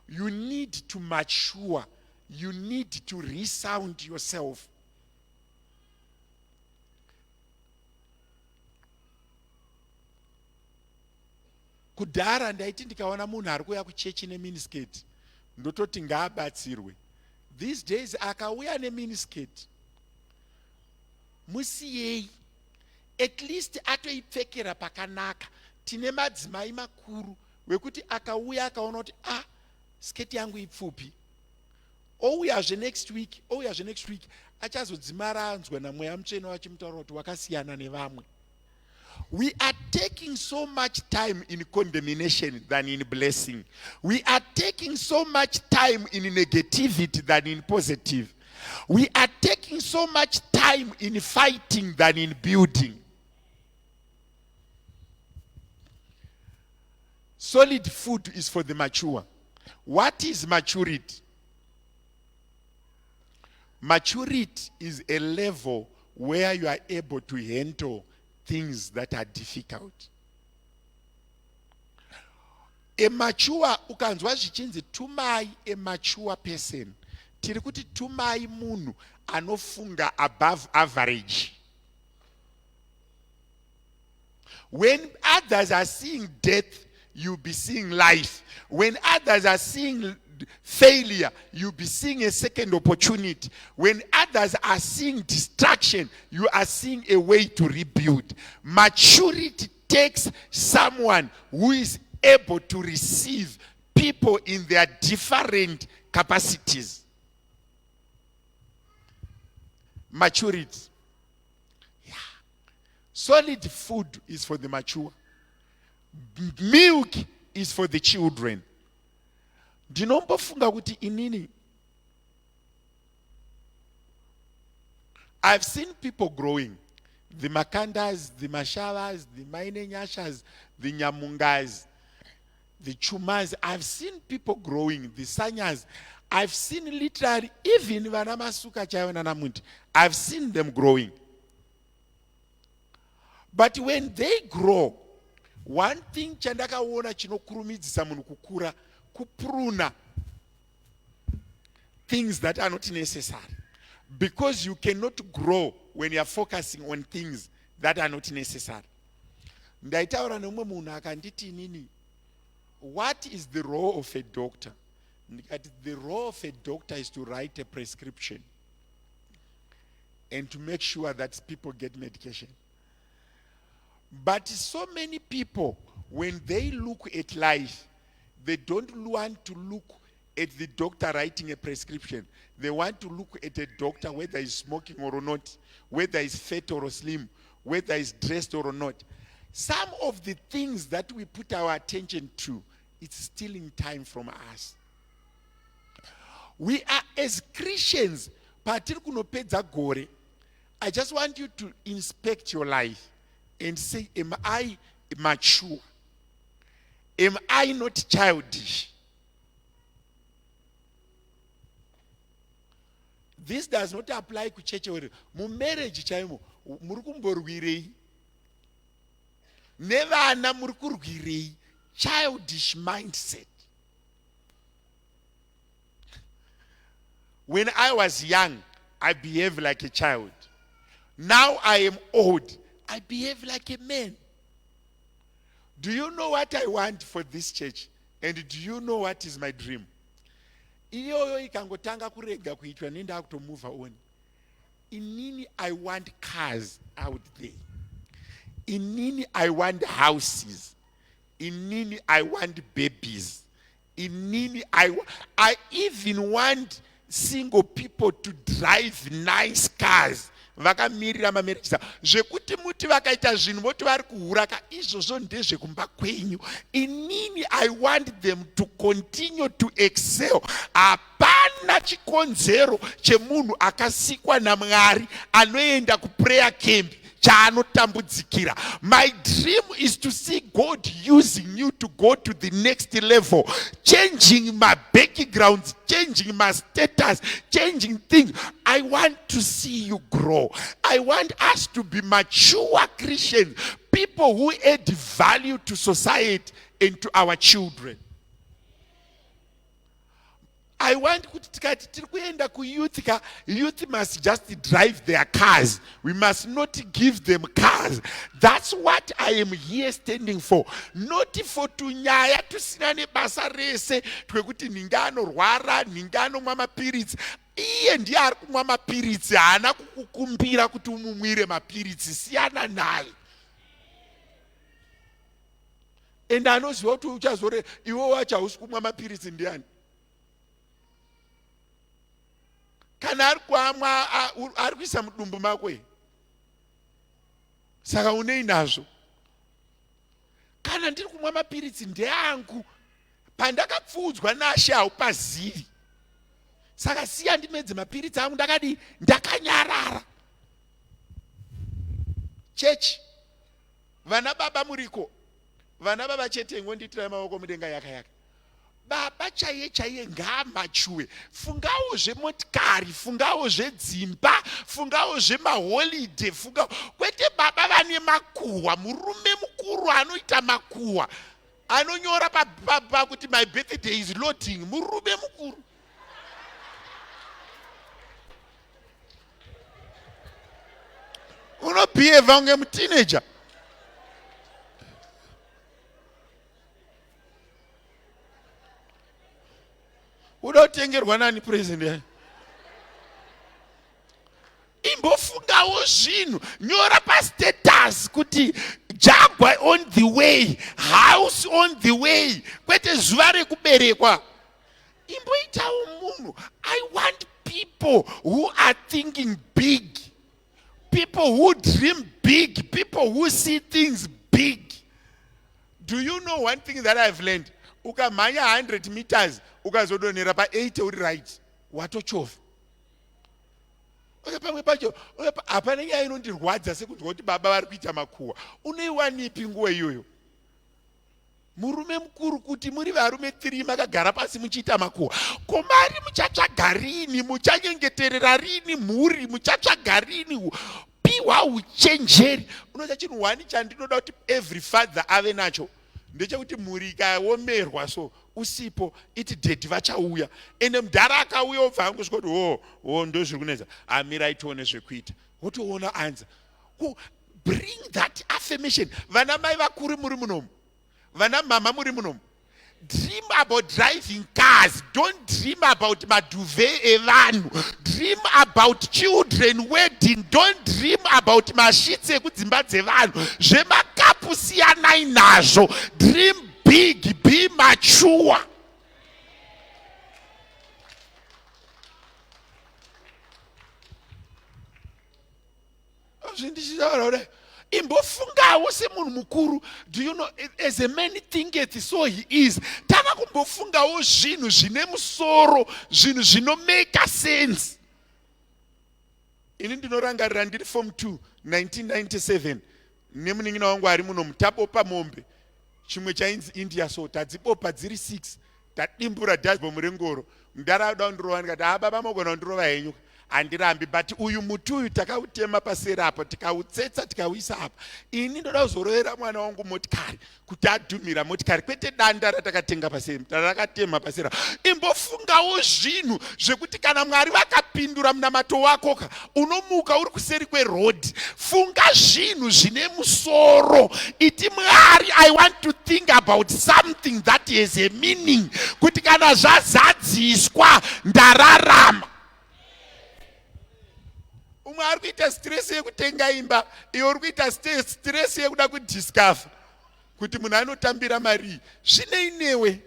You need to mature, you need to resound yourself. Kudhara ndaiti ndikaona munhu ari kuuya kuchechi neminiskirt, ndototi ngaabatsirwe. These days akauya neminiskirt, musiyei, at least atoipfekera pakanaka. Tine madzimai makuru. wekuti akauya akaona kuti ah, sketi yangu ipfupi, ouyazve next week, ouyazve next week, achazodzimara anzwa naMweya Mutsvene wachimutaura kuti wakasiyana nevamwe. We are taking so much time in condemnation than in blessing. We are taking so much time in negativity than in positive. We are taking so much time in fighting than in building. Solid food is for the mature. What is maturity? Maturity is a level where you are able to handle things that are difficult. A mature, ukanzwa zvichinzi tumai a mature person, tiri kuti tumai munhu anofunga above average. When others are seeing death, you'll be seeing life. When others are seeing failure, you'll be seeing a second opportunity. When others are seeing destruction, you are seeing a way to rebuild. Maturity takes someone who is able to receive people in their different capacities. Maturity. Yeah. Solid food is for the mature. Milk is for the children. Ndinombofunga kuti inini, I've seen people growing, the Makandas, the Mashavas, the Mainenyashas, the Nyamungas, the Chumas. I've seen people growing, the Sanyas. I've seen literally even vana Masuka chaivo nanaMundi. I've seen them growing. But when they grow, one thing chandakaona chinokurumidzisa munhu kukura kupruna things that are not necessary, because you cannot grow when you are focusing on things that are not necessary. Ndaitaura nemumwe munhu akanditi inini, "What is the role of a doctor?" Ndikati, "The role of a doctor is to write a prescription and to make sure that people get medication." But so many people, when they look at life, they don't want to look at the doctor writing a prescription. They want to look at a doctor whether he's smoking or not, whether he's fat or slim, whether he's dressed or not. Some of the things that we put our attention to, it's stealing time from us. We are, as Christians, patiri kunopedza gore, I just want you to inspect your life and say, "Am I mature? Am I not childish?" This does not apply kucheche uri mumarriage chaimo. Muri kumborwirei nevana? Muri kurwirei? Childish mindset. When I was young, I behaved like a child. Now I am old, I behave like a man. Do you know what I want for this church, and do you know what is my dream? Iyoyo ikangotanga kurega kuitwa, nendaa kutomove on. Inini, I want cars out there. Inini, I want houses. Inini, I want babies. Inini, I even want single people to drive nice cars vakamirira mamarriage avo. Zvekuti muti vakaita zvinhu voti vari kuhura ka, izvozvo ndezvekumba kwenyu. Inini, I want them to continue to excel. Hapana chikonzero chemunhu akasikwa naMwari anoenda kuprayer camp chaanotambudzikira. My dream is to see God using you to go to the next level, changing my backgrounds, changing my status, changing things. I want to see you grow. I want us to be mature Christians, people who add value to society and to our children. I want kuti tikati tiri kuenda kuyouth ka, youth must just drive their cars. We must not give them cars. That's what I am here standing for, not for tunyaya tusina nebasa rese twekuti nhingi anorwara, nhingi anomwa mapiritsi. Iye ndiye ari kumwa mapiritsi, haana kukukumbira kuti umumwire mapiritsi. Siyana naye. Ende anoziva kuti uchazore iwe wacho hausi kumwa mapiritsi ndiani? Kana ari kuamwa ari kuisa mudumbu mako here? Saka unei nazvo? Kana ndiri kumwa mapiritsi ndeangu, pandakapfuudzwa naShe haupazivi. Saka siya ndimedze mapiritsi angu ndakadii? Ndakanyarara. Chechi, vana baba muriko, vana baba chete ingondiitirai maoko mudenga yaka yaka. Baba chaiye chaiye ngaamachuwe. Fungawo zvemotikari, fungawo zvedzimba, fungawo zvemaholidhe, funga kwete baba vane makuhwa. Murume mukuru anoita makuhwa, anonyora pakuti my birthday is loading. Murume mukuru. Unobehave kunge muteenager. Uda kutengerwa nani present yayo? Imbofungawo zvinhu, nyora pastatus kuti Jaguar on the way, house on the way, kwete zuva rekuberekwa. Imboitawo munhu. I want people who are thinking big, people who dream big, people who see things big. Do you know one thing that I've learned? Ukamhanya 100 meters ukazodonhera pa 80 uri right, watochovha. Uye pamwe pacho hapana nyaya inondirwadza sekunzwa kuti baba vari kuita makuhwa. Unoiwanipi nguva iyoyo? Murume mukuru kuti muri varume 3 makagara pasi muchiita makuhwa. Ko mari muchatsvaga rini? Muchanyengeterera rini mhuri? Muchatsvaga rini? Piwa uchenjeri. Unoziva chinhu one chandinoda kuti every father ave nacho ndechekuti mhuri ikaomerwa so usipo iti daddy vachauya. Ende mudhara akauya obva angosvika kuti ho ho ndozviri kunetsa, amirai tione zvekuita, wotoona answer. Bring that affirmation. Vana mai vakuru muri munomu, vana mama muri munomu, dream about driving cars. Don't dream about maduvet evanhu. Dream about children wedding. Don't dream about mashitsi ekudzimba dzevanhu. Zvemakapu siyanai nazvo. Dream big, be mature. Zvindichitaura kudai, imbofungawo semunhu mukuru. Do you know, as a man thinketh so he is. Tanga kumbofungawo zvinhu zvine musoro, zvinhu zvinomeka sense. Ini ndinorangarira ndiri form 2 1997 nemunin'ina wangu ari muno mutabopa mombe, chimwe chainzi India, so tadzibopa dziri 6, tadimbura dashboard rengoro. Mudhara ada kundirova, ndikati ha baba mogona kundirova henyu, handirambi, but uyu muti uyu takautema paseri apa, tikautsetsa, tikauisa apa. Ini ndoda kuzorovera mwana wangu motikari kuti adhumira motikari, kwete danda ratakatenga paseri, rakatema paseri. Imbofungawo zvinhu zvekuti kana Mwari vakapindura munamato wako ka, unomuka uri kuseri kweroad. Funga zvinhu zvine musoro. Iti Mwari, I want to think about something that has a meaning, kuti kana zvazadziswa ndararama. Umwe ari kuita stress yekutenga imba, iwe uri kuita stress yekuda kudiscover kuti munhu anotambira marii. Zvinei newe?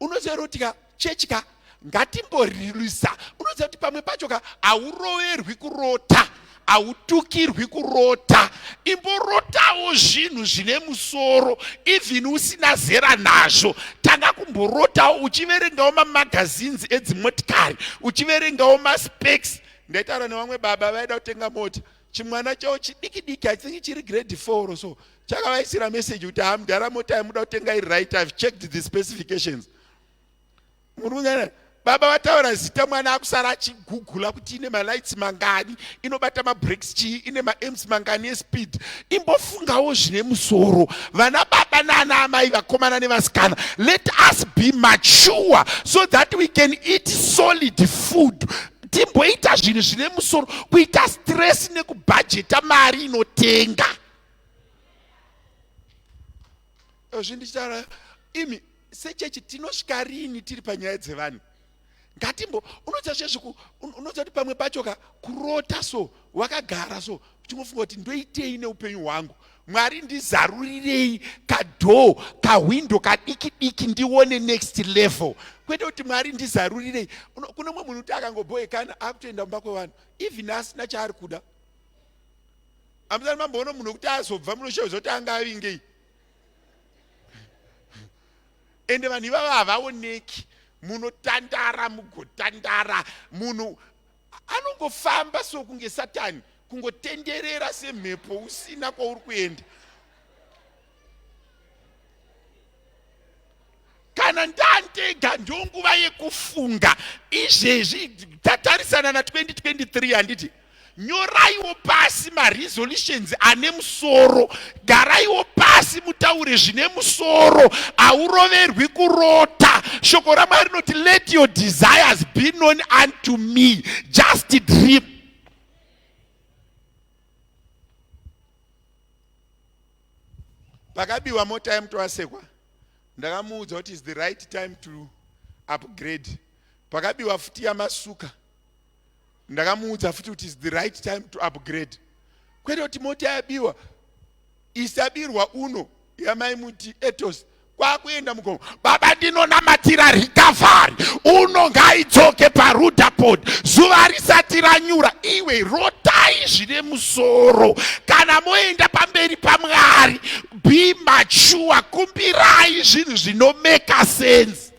Unoziva kuti ka chechi ka ngatimborilisa. Unoziva kuti pamwe pacho ka hauroverwi kurota, hautukirwi kurota. Imborotawo zvinhu zvine musoro even usina zera nazvo. Tanga kumborotawo uchiverengawo mamagazines edzimotikari, uchiverengawo maspecs. Ndaitaura nevamwe baba vaida kutenga mota, chimwana chavo chidiki diki, I think chiri grade 4 or so, chakavaisira message kuti ha mudhara, mota yamuda kutenga iri right, I've checked the specifications. Murume baba vataura zita, mwana akusara achigugula kuti ine malights mangani, inobata mabreaks chii, ine maamps mangani espeed. Imbofungawo zvine musoro. Vana baba nana amai, vakomana nevasikana, let us be mature so that we can eat solid food. Timboita zvinhu zvine musoro, kuita stress nekubhajeta mari inotenga zvindichitaura. Imi sechechi tinosvika rini tiri panyaya dzevanhu? Ngatimbo unoziva zvezviku, unoziva kuti pamwe pacho ka kurota so wakagara so uchingofunga kuti ndoitei neupenyu hwangu. Mwari ndizarurirei kadoor, kahwindo kadiki diki ndione next level. Kwete kuti Mwari ndizarurirei. Kune mumwe munhu kuti akangobhoekana akutoenda kumba kwevanhu even asina chaari kuda. Hamusati mamboona munhu wekuti azobva munoshayiwa kuti anga avingei. Ende vanhu ivava havaoneki. Munotandara mugotandara, munhu anongofamba sokunge Satani, kungotenderera semhepo usina kwauri kuenda. Kana ndandega ndonguva yekufunga izvezvi. Tatarisana na 2023 handiti? Nyoraiwo pasi maresolutions ane musoro, garaiwo pasi mutaure zvine musoro. Hauroverwi kurota. Shoko raMwari rinoti let your desires be known unto me, just dream. Pakabiwa mota yemutowasekwa, ndakamuudza kuti is the right time to upgrade. Pakabiwa futi yamasuka, ndakamuudza futi kuti is the right time to upgrade. Kwete kuti mota yabiwa isabirwa uno yamaimuti Etos kwakuenda mugomo. Baba, ndinonamatira recovery uno, ngaidzoke parudapod zuva risati ranyura. Iwe rotai zvine musoro. Kana moenda pamberi paMwari, be mature, kumbirai zvinhu zvinomeka sense.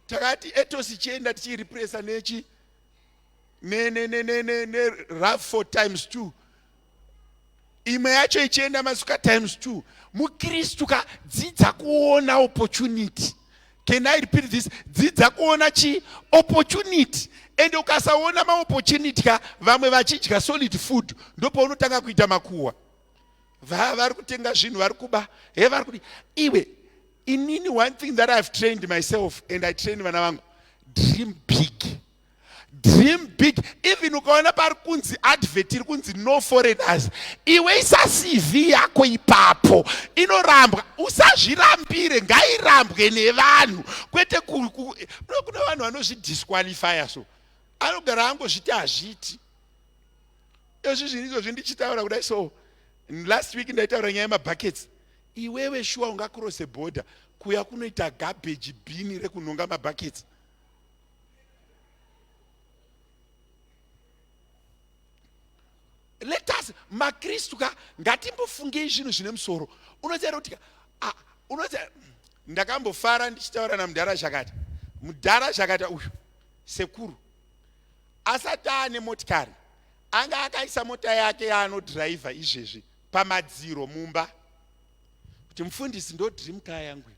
Takati Etos ichienda tichiiripresa nechi ne-RAV4 times 2, imwe yacho ichienda masuka times 2. MuKristu ka, dzidza kuona opportunity. Can I repeat this? Dzidza kuona chi opportunity. Ende ukasaona maopportunity ka, vamwe vachidya solid food, ndopaunotanga kuita makuhwa. Vari kutenga zvinhu, vari kuba, he vari kudi. Iwe, inini, one thing that I've trained myself and I train vana vangu, dream big. Dream big. Even ukaona pari kunzi advert iri kunzi no foreigners, iwe isa CV yako ipapo, inorambwa. Usazvirambire, ngairambwe nevanhu. Kwete kune vanhu vanozvidisqualifya, so anogara angozviti hazviiti. Izvi zvinhu izvozvi ndichitaura kudai, so last week ndaitaura nyaya yemabuckets. Iwewe shuwa ungacrosse border kuya kunoita garbage bin rekunhonga mabuckets? Let us, maKristu ka, ngatimbofungei zvinhu zvine musoro. Unoziva kuti unoziva ndakambofara ndichitaura namudhara Zhakata. Mudhara Zhakata uyu, sekuru, asati aane motikari, anga akaisa mota yake yaanodhiraivha izvezvi pamadziro mumba, kuti mufundisi, ndo dream car yangu.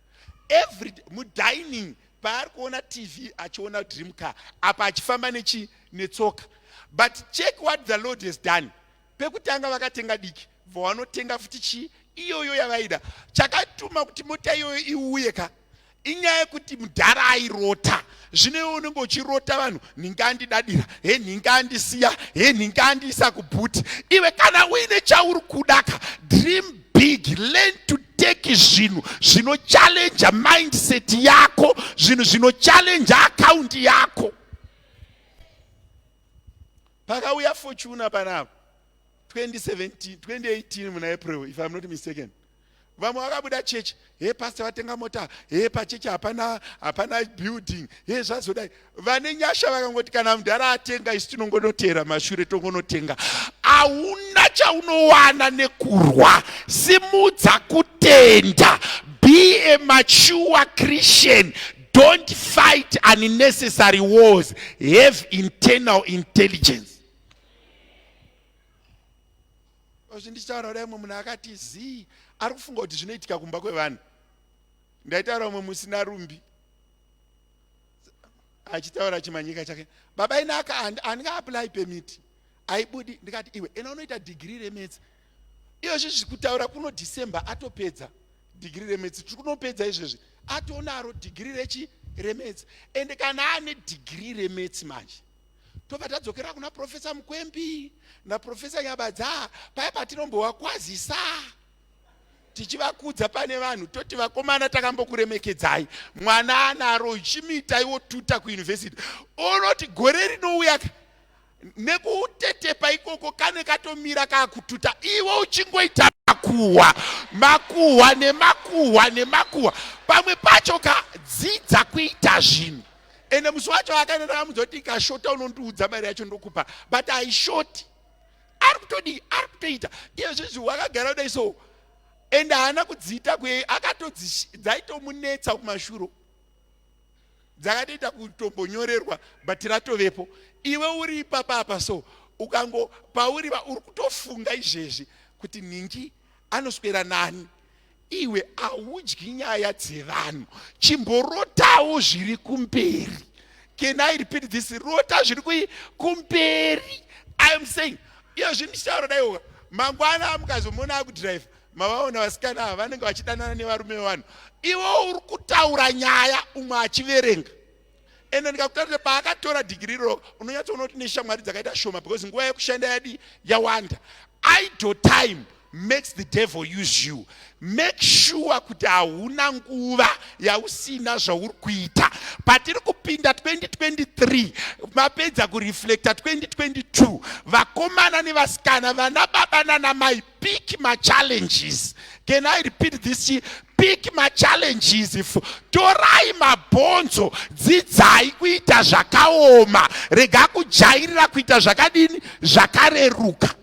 Every mudining paari kuona TV achiona dream car, apa achifamba nechi netsoka. But check what the Lord has done. Pekutanga vakatenga diki, bva vanotenga futi chii iyoyo yavaida. Chakatuma kuti mota iyoyo iuye ka, inyaya yekuti mudhara airota. Zvino iwe unenge uchirota vanhu, nhinga andidadira, he nhinga andisiya, he nhinga andiisa kubhuti. Iwe kana uine chauri kuda ka, dream big. Learn to take zvinhu zvinochallenja mindset yako, zvinhu zvinochallenja akaunti yako. Pakauya Fortuna panapa 2017, 2018 muna April, if I'm not mistaken, vamwe vakabuda chechi, he pastor vatenga mota, he pachechi hapana, hapana building, he zvazodai. Vane nyasha vakangoti kana mudhara atenga, isu tinongonotera mashure tongonotenga. Hauna chaunowana nekurwa. Simudza kutenda. Be a mature Christian. Don't fight unnecessary wars. Have internal intelligence. Ozvi ndichitaura kudai, mumwe munhu akati zii, ari kufunga kuti zvinoitika kumba kwevanhu. Ndaitaura umwe musina rumbi achitaura chimanyika chake, baba inaka handinga-apply permit, aibudi. Ndikati iwe ena unoita dhigiri remaths iyozvi, kutaura kuno December atopedza dhigiri remaths. Tiri kunopedza izvezvi, atonaro dhigiri rechi remaths. Ende kana ane dhigiri remaths manje, tobva tadzokera kuna Profesa Mukwembi naProfesa Nyabadza paya patinombovakwazisa tichivakudza pane vanhu, toti vakomana, takambokuremekedzai, mwana anaro, chimuitaiwo tuta kuyunivhesiti. Unoti gore rinouya. Nekutetepa ikoko kane katomira kakututa iwe uchingoita makuhwa makuhwa nemakuhwa nemakuhwa. Pamwe pacho ka dzidza kuita zvinhu. Ende musi wacho akaenda ndakamudza kuti ikashota unondiudza mari yacho ndokupa, but haishoti. Ari kutodii? Ari kutoita iye zvezvi wakagara kudai so, ende haana kudziita kuye, akatodzi dzaitomunetsa kumashuro, dzakatoita kutombonyorerwa, but ratovepo. Iwe uri ipapa apa so, ukango pauri uri kutofunga izvezvi kuti nhingi anoswera nani. Iwe haudyi nyaya dzevanhu, chimborotawo zviri kumberi. Can I repeat this? Rota zviri kumberi. I am saying iyo zvinhu ndichitaura daiwoka mangwana mukazomuona akudhiraivha, mavaona vasikana ava vanenge vachidanana nevarume vevanhu. Iwe uri kutaura nyaya umwe achiverenga. Ende ndikakutaurira paakatora dhigiri iroro, unonyatsoona kuti neshamwari dzakaita shoma, because nguva yekushanda yadi yawanda. Idle time makes the devil use you. Make sure kuti hauna nguva yausina zvauri kuita. Patiri kupinda 2023, mapedza kureflecta 2022, vakomana nevasikana, vana baba nana mai, pick machallenges. Can I repeat this? Pick machallenges. Torai mabhonzo, dzidzai kuita zvakaoma, rega kujairira kuita zvakadini zvakareruka.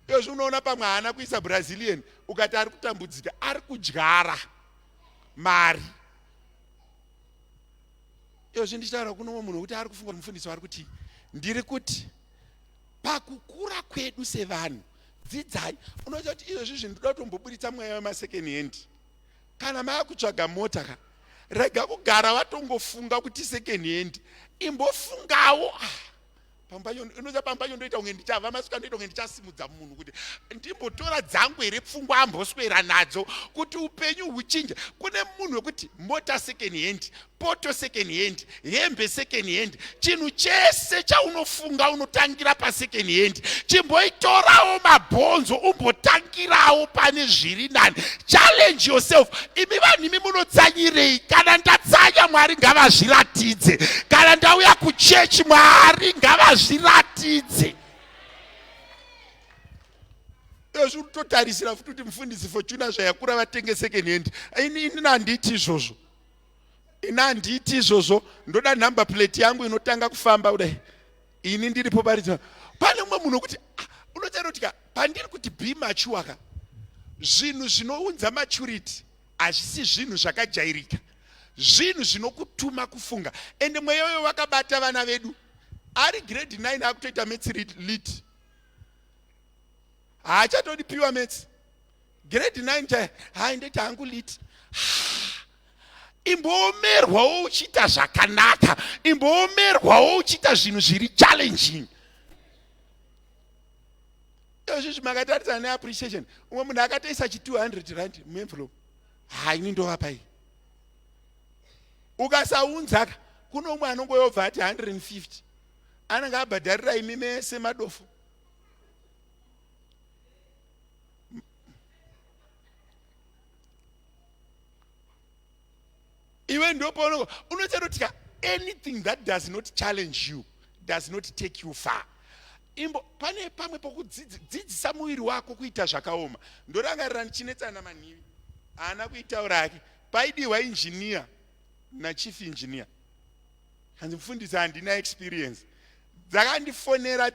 Izvi unoona pamwe haana kuisa Brazilian, ukati ari kutambudzika, ari kudyara mari. Izvi ndichitaura kuno munhu wekuti ari kufunga mufundisi wari kuti ndiri kuti pakukura kwedu sevanhu dzidzai. Unoziva kuti izvozvi zvinhu ndoda kutomboburitsa mweya wemasecond hand. Kana maakutsvaga mota ka, rega kugara watongofunga kuti second hand, imbofungawo. Unoziva pamwe pacho ndoita kunge ndichabva masuka, ndoita kunge ndichasimudza munhu kuti ndimbotora dzangu here pfungwa amboswera nadzo kuti upenyu huchinje. Kune munhu wekuti mota second hand, poto second hand, hembe second hand, chinhu chese chaunofunga unotangira pasecond hand. Chimboitorawo mabhonzo umbotangirawo pane zviri nani. Challenge yourself. Imi vanhu imi munotsanyirei? Kana ndatsanya, Mwari ngavazviratidze. Kana ndauya kuchechi, Mwari ngavazviratidze. Izvi unototarisira futi kuti mufundisi Fortuna zvayakura vatenge second hand. Ini handiti izvozvo, ini handiti izvozvo. Ndoda number plate yangu inotanga kufamba kudai ini ndiripo pari. Pane umwe munhu wekuti unotaura kuti pandiri kuti be mature ka, zvinhu zvinounza maturity hazvisi zvinhu zvakajairika, zvinhu zvinokutuma kufunga. Ende mweya uyo wakabata vana vedu, ari grade 9 akutoita maths lit, haachatodi pure maths. Grade 9 chaya, hai, ndoita hangu lit. Imboomerwawo uchiita zvakanaka, imboomerwawo uchiita zvinhu zviri challenging. Izvizvi makatarisana neappreciation, umwe munhu akatoisa chi 200 rand muenvelope, haini ndovapai. Ukasaunzaka kuno umwe anongoyobva ati 150 anenge abhadharira imi mese madofo. Iwe ndopaunongo unochatotika. Anything that does not challenge you does not take you far. Imbo pane pamwe pokudzidzisa muviri wako kuita zvakaoma. Ndorangarira ndichinetsana manhivi, haana kuitaura hake. Paidiwa engineer nachief engineer, hanzi mufundisi handina experience. Dzakandifonera,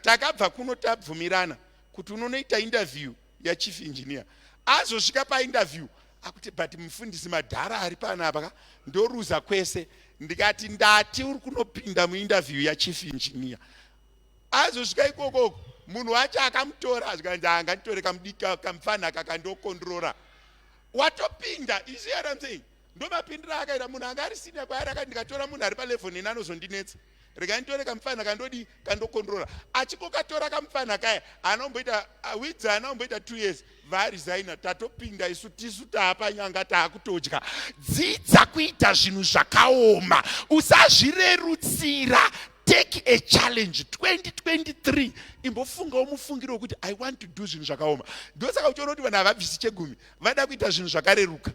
takabva kuno tabvumirana kuti unonoita interview yachief engineer. Azosvika painterview akuti, but mufundisi, madhara ari panapa ka, ndoruza kwese. Ndikati, ndati uri kunopinda muinterview yachief engineer. Azosvika ikokoko, munhu wacho akamutora, zvikanzi anganditore kamudika kamufana kandokondrora. Watopinda. You see what I'm saying? Ndomapindiro akaita munhu anga ari senior kwaari. Akati, ndikatora munhu ari palevel neni anozondinetsa, regai nditore kamufana kandodi kandokondrora. Achingokatora kamufana kaya, anomboita widzi, anomboita 2 years, varesigna. Tatopinda isu, tisu taapanyanga, taakutodya. Dzidza kuita zvinhu zvakaoma, usazvirerutsira. Take a challenge. 2023 imbofungawo mufungiro wekuti I want to do zvinhu zvakaoma. Ndosaka uchiona kuti vanhu havabvisi chegumi, vada kuita zvinhu zvakareruka.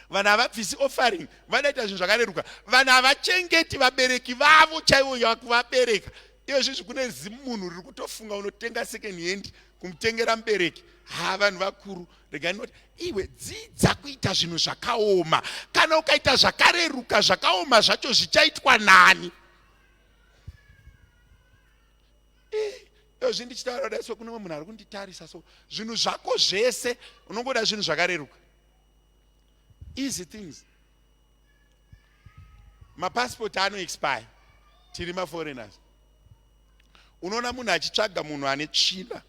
Vanhu havabvisi offering, vanoita zvinhu zvakareruka. Vanhu havachengeti vabereki vavo chaivo vakuvabereka. Iyo zvizvi kune zimunhu riri kutofunga unotenga second hand kumutengera mubereki. Ha, vanhu vakuru, rega ndinoti iwe dzidza kuita zvinhu zvakaoma. Kana ukaita zvakareruka, zvakaoma zvacho zvichaitwa nani? Izvi ndichitaura kudai so kune munhu ari kunditarisa so zvinhu zvako zvese unongoda zvinhu zvakareruka. Easy things. Mapassport ano expire, tiri maforeigners. Unoona munhu achitsvaga munhu ane tsvina,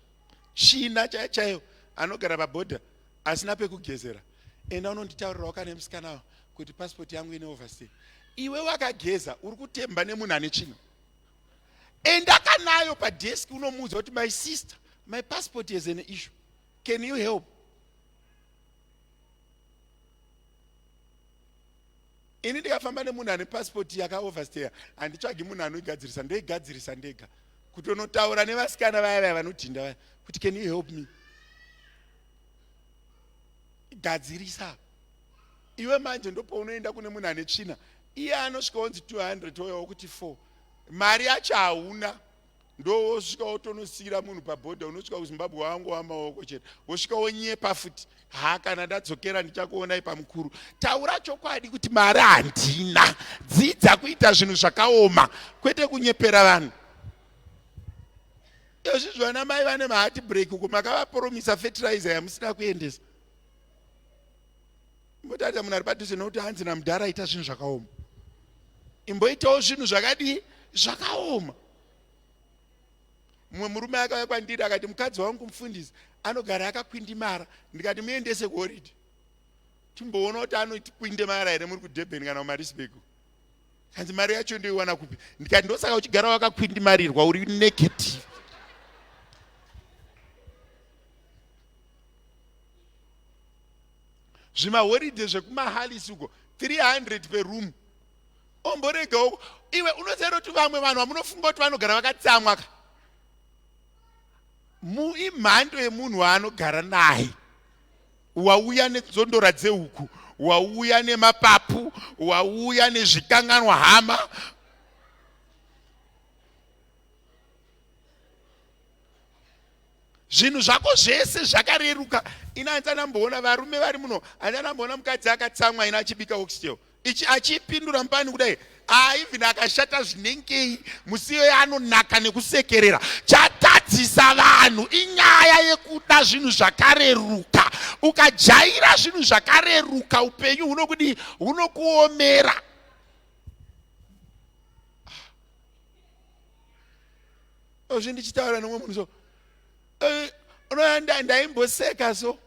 tsvina chaiyo chaiyo, anogara pabhodha asina pekugezera. Enda unonditaurirawo kane musikana kuti passport yangu ine overstay. Iwe wakageza uri kutemba nemunhu ane tsvina. Enda kanayo padesk unomuudza kuti my sister, my passport has an issue, can you help? Ini ndikafamba nemunhu ane passport yakaoverstaya, handitsvagi munhu anoigadzirisa, ndoigadzirisa ndega. Kutonotaura nevasikana vaya vaya vanodhinda vaya kuti can you help me? Gadzirisa. Iwe manje ndopaunoenda kune munhu ane tsvina, iye anosvika onzi 200 ouyawo kuti 4, mari yacho hauna, ndowosvika wotonosiyira munhu pabhodha. Unosvika kuZimbabwe wangova maoko chete, wosvika wonyepa futi, ha, kana ndadzokera ndichakuonai pamukuru. Taura chokwadi kuti mari handina. Dzidza kuita zvinhu zvakaoma, kwete kunyepera vanhu. Izvizvi vana mai vane mahati break uko makavapromisa fertilizer yamusina kuendesa. Imbotarisa munhu ari padhuze nokuti hanzi namudhara aita zvinhu zvakaoma. Imboitawo zvinhu zvakadii? Zvakaoma. Mumwe murume akauya kwandiri akati mukadzi wangu mufundisi anogara akakwindimara. Ndikati muendese kuhoridi timboona kuti anokwindimara here muri kuDurban kana kuMaritzburg. Kanzi mari yacho ndoiwana kupi? Ndikati ndosaka uchigara wakakwindimarirwa, uri negative. Zvimahoridhe zvekumahalisi uko 300 per room, omboregawo iwe. Unoziva kuti vamwe vanhu vamunofunga kuti vanogara vakatsamwa ka, imhando yemunhu waanogara naye. Wauya nedzondora dzehuku, wauya nemapapu, wauya nezvikanganwa hama. Zvinhu zvako zvese zvakareruka. Ina handisana varume vari muno, handisana mboona mukadzi akatsamwa ina achibika oxtail ichi achipindura mupani kudai. Even akashata zvinengei, musi iyoyo anonaka nekusekerera. Chatadzisa vanhu inyaya yekuda zvinhu zvakareruka. Ukajaira zvinhu zvakareruka, upenyu hunokudii? Hunokuomera. Ozvi ndichitaura nomwe munhu so, unoona ndaimboseka so,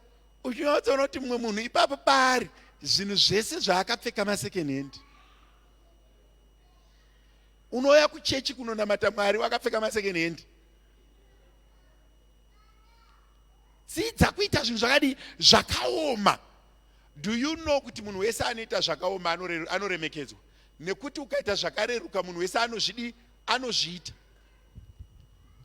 uchinyatsoona kuti mumwe munhu ipapo paari zvinhu zvese zvaakapfeka masecond hand. Unouya kuchechi kunonamata Mwari wakapfeka masecond hand. Dzidza kuita zvinhu zvakadii? Zvakaoma. Do you know kuti munhu wese anoita zvakaoma anoremekedzwa? Nekuti ukaita zvakareruka, munhu wese anozvidi anozviita.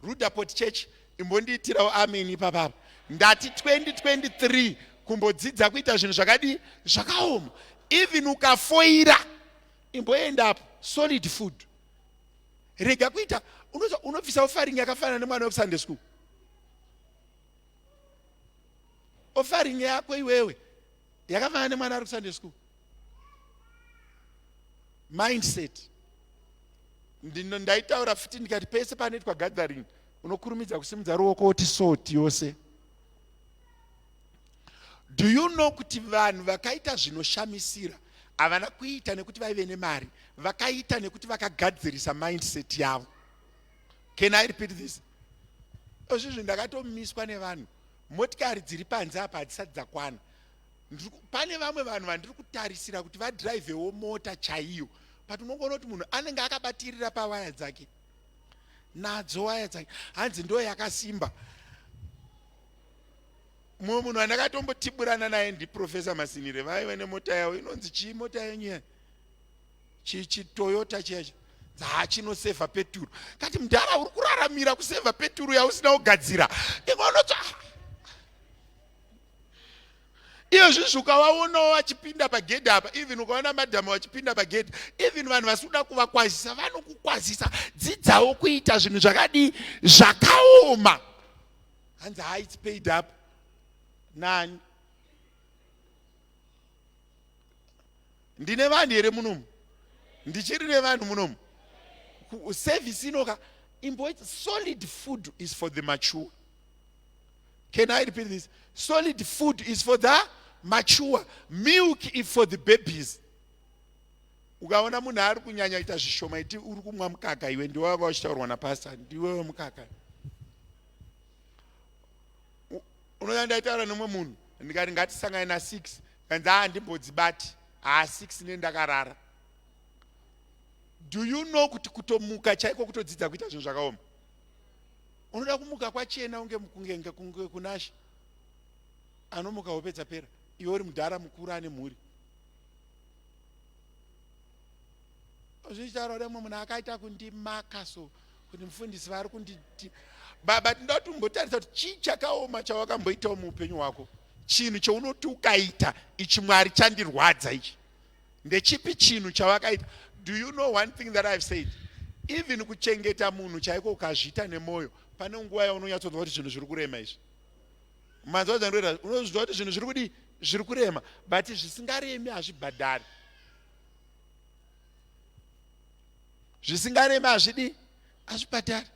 Rudaport Church, imbondiitirawo amen ipapapa. Ndati 2023 kumbodzidza kuita zvinhu zvakadii? Zvakaoma. Even ukafoira, imboendapo solid food. Rega kuita unobvisa offering yakafanana nemwana wekuSunday school. Offering yako iwewe yakafanana nemwana ari kuSunday school. Mindset. Ndaitaura futi ndikati pese panoitwa gathering unokurumidza kusimudza ruoko woti soti yose. Do you know kuti vanhu vakaita zvinoshamisira havana kuita nekuti vaive nemari, vakaita nekuti vakagadzirisa mindset yavo. Can I repeat this? Izvizvi ndakatomiswa nevanhu, motikari dziri panze apa hadzisati dzakwana. Pane vamwe vanhu vandiri kutarisira kuti vadhiraivhewo mota chaiyo, but unongoona kuti munhu anenge akabatirira pawaya dzake, nadzo waya dzake hanzi ndo yakasimba. Mumwe munhu andakatombotiburana naye ndiProfesa Masinire, vaive nemota yavo inonzi chii mota yenyu ya chiToyota chiya dzachinosevha peturu. Kati mudhara, uri kuraramira kusevha peturu yausina kugadzira. Ingonotsva. Iyozvizvi ukavaonawo vachipinda pagedhi apa, even ukaona madhamu vachipinda pagedhi, even vanhu vasi kuda kuvakwazisa vanokukwazisa. Dzidzawo kuita zvinhu zvakadii zvakaoma. Hanzi ha, it's paid up nani? Ndine vanhu here munomu? Ndichiri nevanhu munomu? Service inoka imbo. Solid food is for the mature. Can I repeat this? Solid food is for the mature, milk is for the babies. Ukaona munhu ari kunyanya ita zvishoma, iti uri kumwa mukaka. Iwe ndiwe wanga uchitaurwa napasta, ndiwe wemukaka. Unoona, ndaitaura nemumwe munhu, ndikati ngatisangane na6, kanzi haa, ndimbodzibati haa 6 nendakarara. Do you know kuti kutomuka chaiko kutodzidza kuita zvinhu zvakaoma? Unoda kumuka kwachena unge kunge kunge kunashe anomuka hope dzapera, iwe uri mudhara mukuru ane mhuri. Zvichitaura kuti mumwe munhu akaita kundimaka so kuti mufundisi vari kunditi baba. Tinoda kuti umbotarisa kuti chii chakaoma chawakamboitawo muupenyu hwako, chinhu chaunoti ukaita ichi, Mwari chandirwadza ichi. Ndechipi chinhu chawakaita? Do you know one thing that I've said? Even kuchengeta munhu chaiko, ukazviita nemwoyo, pane nguva yaunonyatsonzwa kuti zvinhu zviri kurema izvi. Manzwa zvandoita? Unozvinzwa kuti zvinhu zviri kudii, zviri kurema, but zvisingaremi hazvibhadhari. Zvisingaremi hazvidi, hazvibhadhari.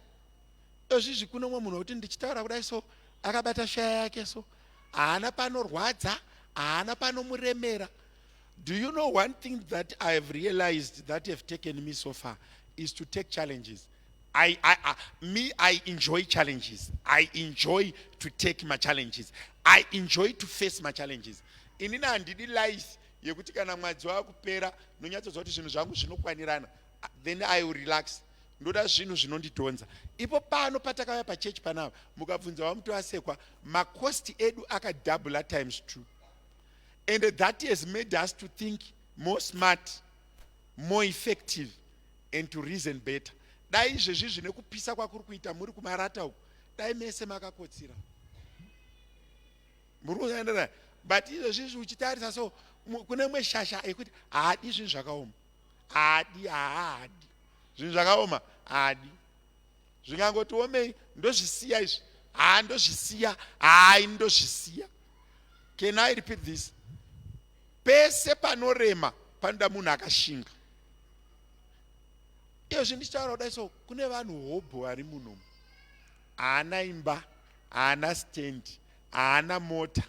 Izvizvi kuno mumwe munhu wekuti ndichitaura kudai so, akabata shaya yake so, haana panorwadza, haana panomuremera. Do you know one thing that I have realized that have taken me so far is to take challenges. I, I enjoy challenges. I enjoy to take my challenges. I enjoy to face my challenges. Inini handidi life yekuti kana mwedzi wakupera nonyatsoziva kuti zvinhu zvangu zvinokwanirana, then I will relax. Ndoda zvinhu zvinondidhonza. Ipo pano patakauya pachechi panapa, mukabvunza vamutoasekwa, macost edu akadhabhula times two, and that has made us to think more smart, more effective and to reason better. Dai izvezvi zvine kupisa kwakuri kuita muri kumarata uku, dai mese makakotsira muri kuendera. But izvezvizvi uchitarisa so, kune mwe shasha yekuti haadi zvinhu zvakaoma, haadi, haadi zvinhu zvakaoma, haadi zvingangoti omei, ndozvisiya izvi, haa, ndozvisiya, hai, ndozvisiya. Can I repeat this? Pese panorema panoda munhu akashinga. Iyozvi ndichitaura kudai so, kune vanhu hobho vari munomu, haana imba, haana stendi, haana mota,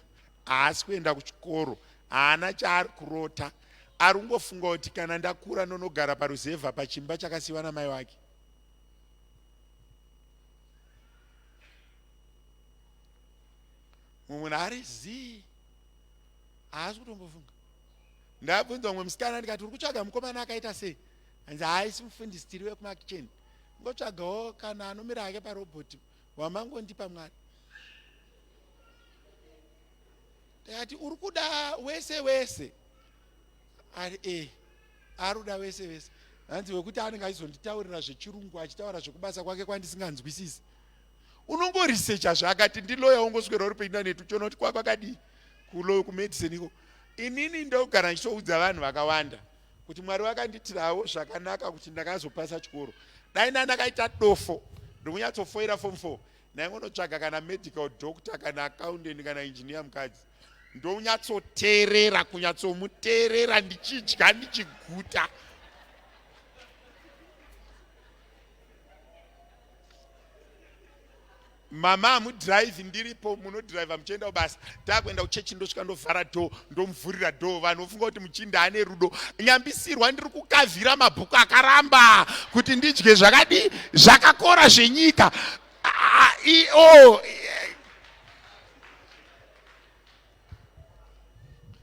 haasi kuenda kuchikoro, haana chaari kurota. Ari kungofunga kuti kana ndakura ndonogara paruzevha pachimba chakasiyiwa namai wake. Mumwe munhu ari zii, haasi kutombofunga. Ndabvunza mumwe musikana, ndikati uri kutsvaga mukomana akaita sei? Hanzi haisi mufundisi, tiri vekumakicheni, ngotsvagawo kana anomira hake parobhoti wamangondipa Mwari. Ndikati uri kuda wese wese? Ari e, ari kuda wese wese. Hanzi wekuti anenge achizonditaurira zvechirungu, achitaura zvekubasa kwake kwandisinganzwisisi. Unongorisecha zvaakati ndiloya, wongoswera uri paintaneti uchiona kuti kwakwakadii kulaw, kumedicine iko. Inini ndogara ndichitoudza vanhu vakawanda kuti Mwari vakanditirawo zvakanaka kuti ndakazopasa chikoro. Dai ndandakaita dofo ndikunyatsofoira form 4, ndaingonotsvaga kana medical doctor, kana accountant, kana engineer mukadzi, ndonyatsoteerera, kunyatsomuteerera, ndichidya ndichiguta. Mama, hamudhiraivhi ndiripo, munodhiraivha muchienda kubasa. Taakuenda kuchechi, ndosvika ndovhara door, ndomuvhurira door. Vanhu vofunga kuti muchinda ane rudo. Nyambisirwa ndiri kukavhira mabhuku akaramba kuti ndidye zvakadii, zvakakora zvenyika. Oh,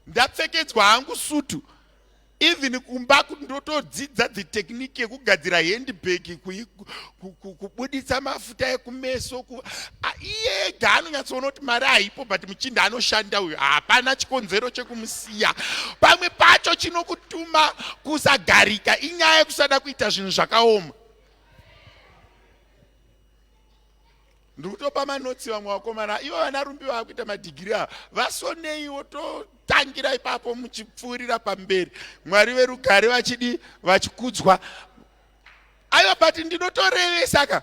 ndapfekedzwa hangu sutu. Even kumba ndotodzidza the technique yekugadzira handbag, kubuditsa mafuta ekumeso. Iye ega anonyatsoona kuti mari haipo, but muchinda anoshanda uyu, hapana chikonzero chekumusiya. Pamwe pacho chinokutuma kusagarika inyaya yekusada kuita zvinhu zvakaoma. Ndiri kutopa manotsi vamwe vakomana ivo vana rumbi vakuita madhigiri ava, vasoneiwo totangira ipapo muchipfuurira pamberi. Mwari verugare vachidi vachikudzwa. Aiwa, but ndinotorevesa ka,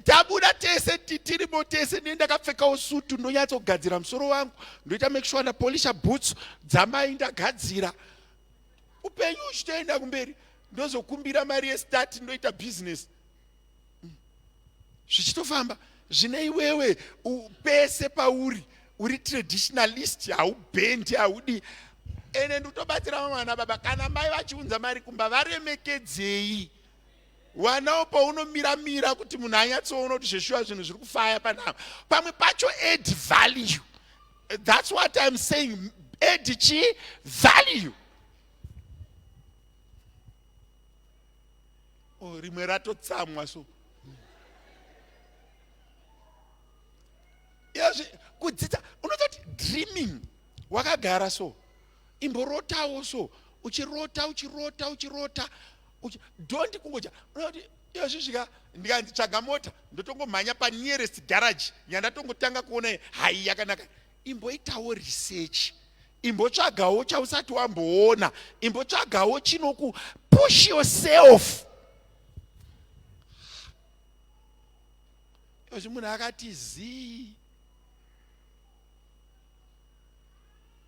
tabuda tese tirimo tese, ndine ndakapfekawo sutu, ndonyatsogadzira musoro wangu, ndoita make sure ndapolisha boots dzamai, ndagadzira, upenyu uchitoenda kumberi. Ndozokumbira mari yestart, ndoita business, zvichitofamba. Zvine iwewe pese pauri uri traditionalist, haubhendi, haudi. Ende ndikutobatsira vamwe vana baba, kana mai vachiunza mari kumba, varemekedzei. Wanawo paunomiramira kuti munhu anyatsoona kuti zveshuwa zvinhu zviri kufaya panapa. Pamwe pacho add value. That's what I'm saying, add chi value. Oh, rimwe ratotsamwa. So iyazvi kudzidza unototi dreaming wakagara, so imborotawo, so uchirota, uchirota, uchirota, don't kungoja. Unoti iyozvi svika ndikanzi tsvaga mota, ndotongomhanya panearest garage yandatongotanga kuona, hai, yakanaka. Imboitawo research, imbotsvagawo chausati wamboona, imbotsvagawo chinoku push yourself. Iyozvi munhu akati zii,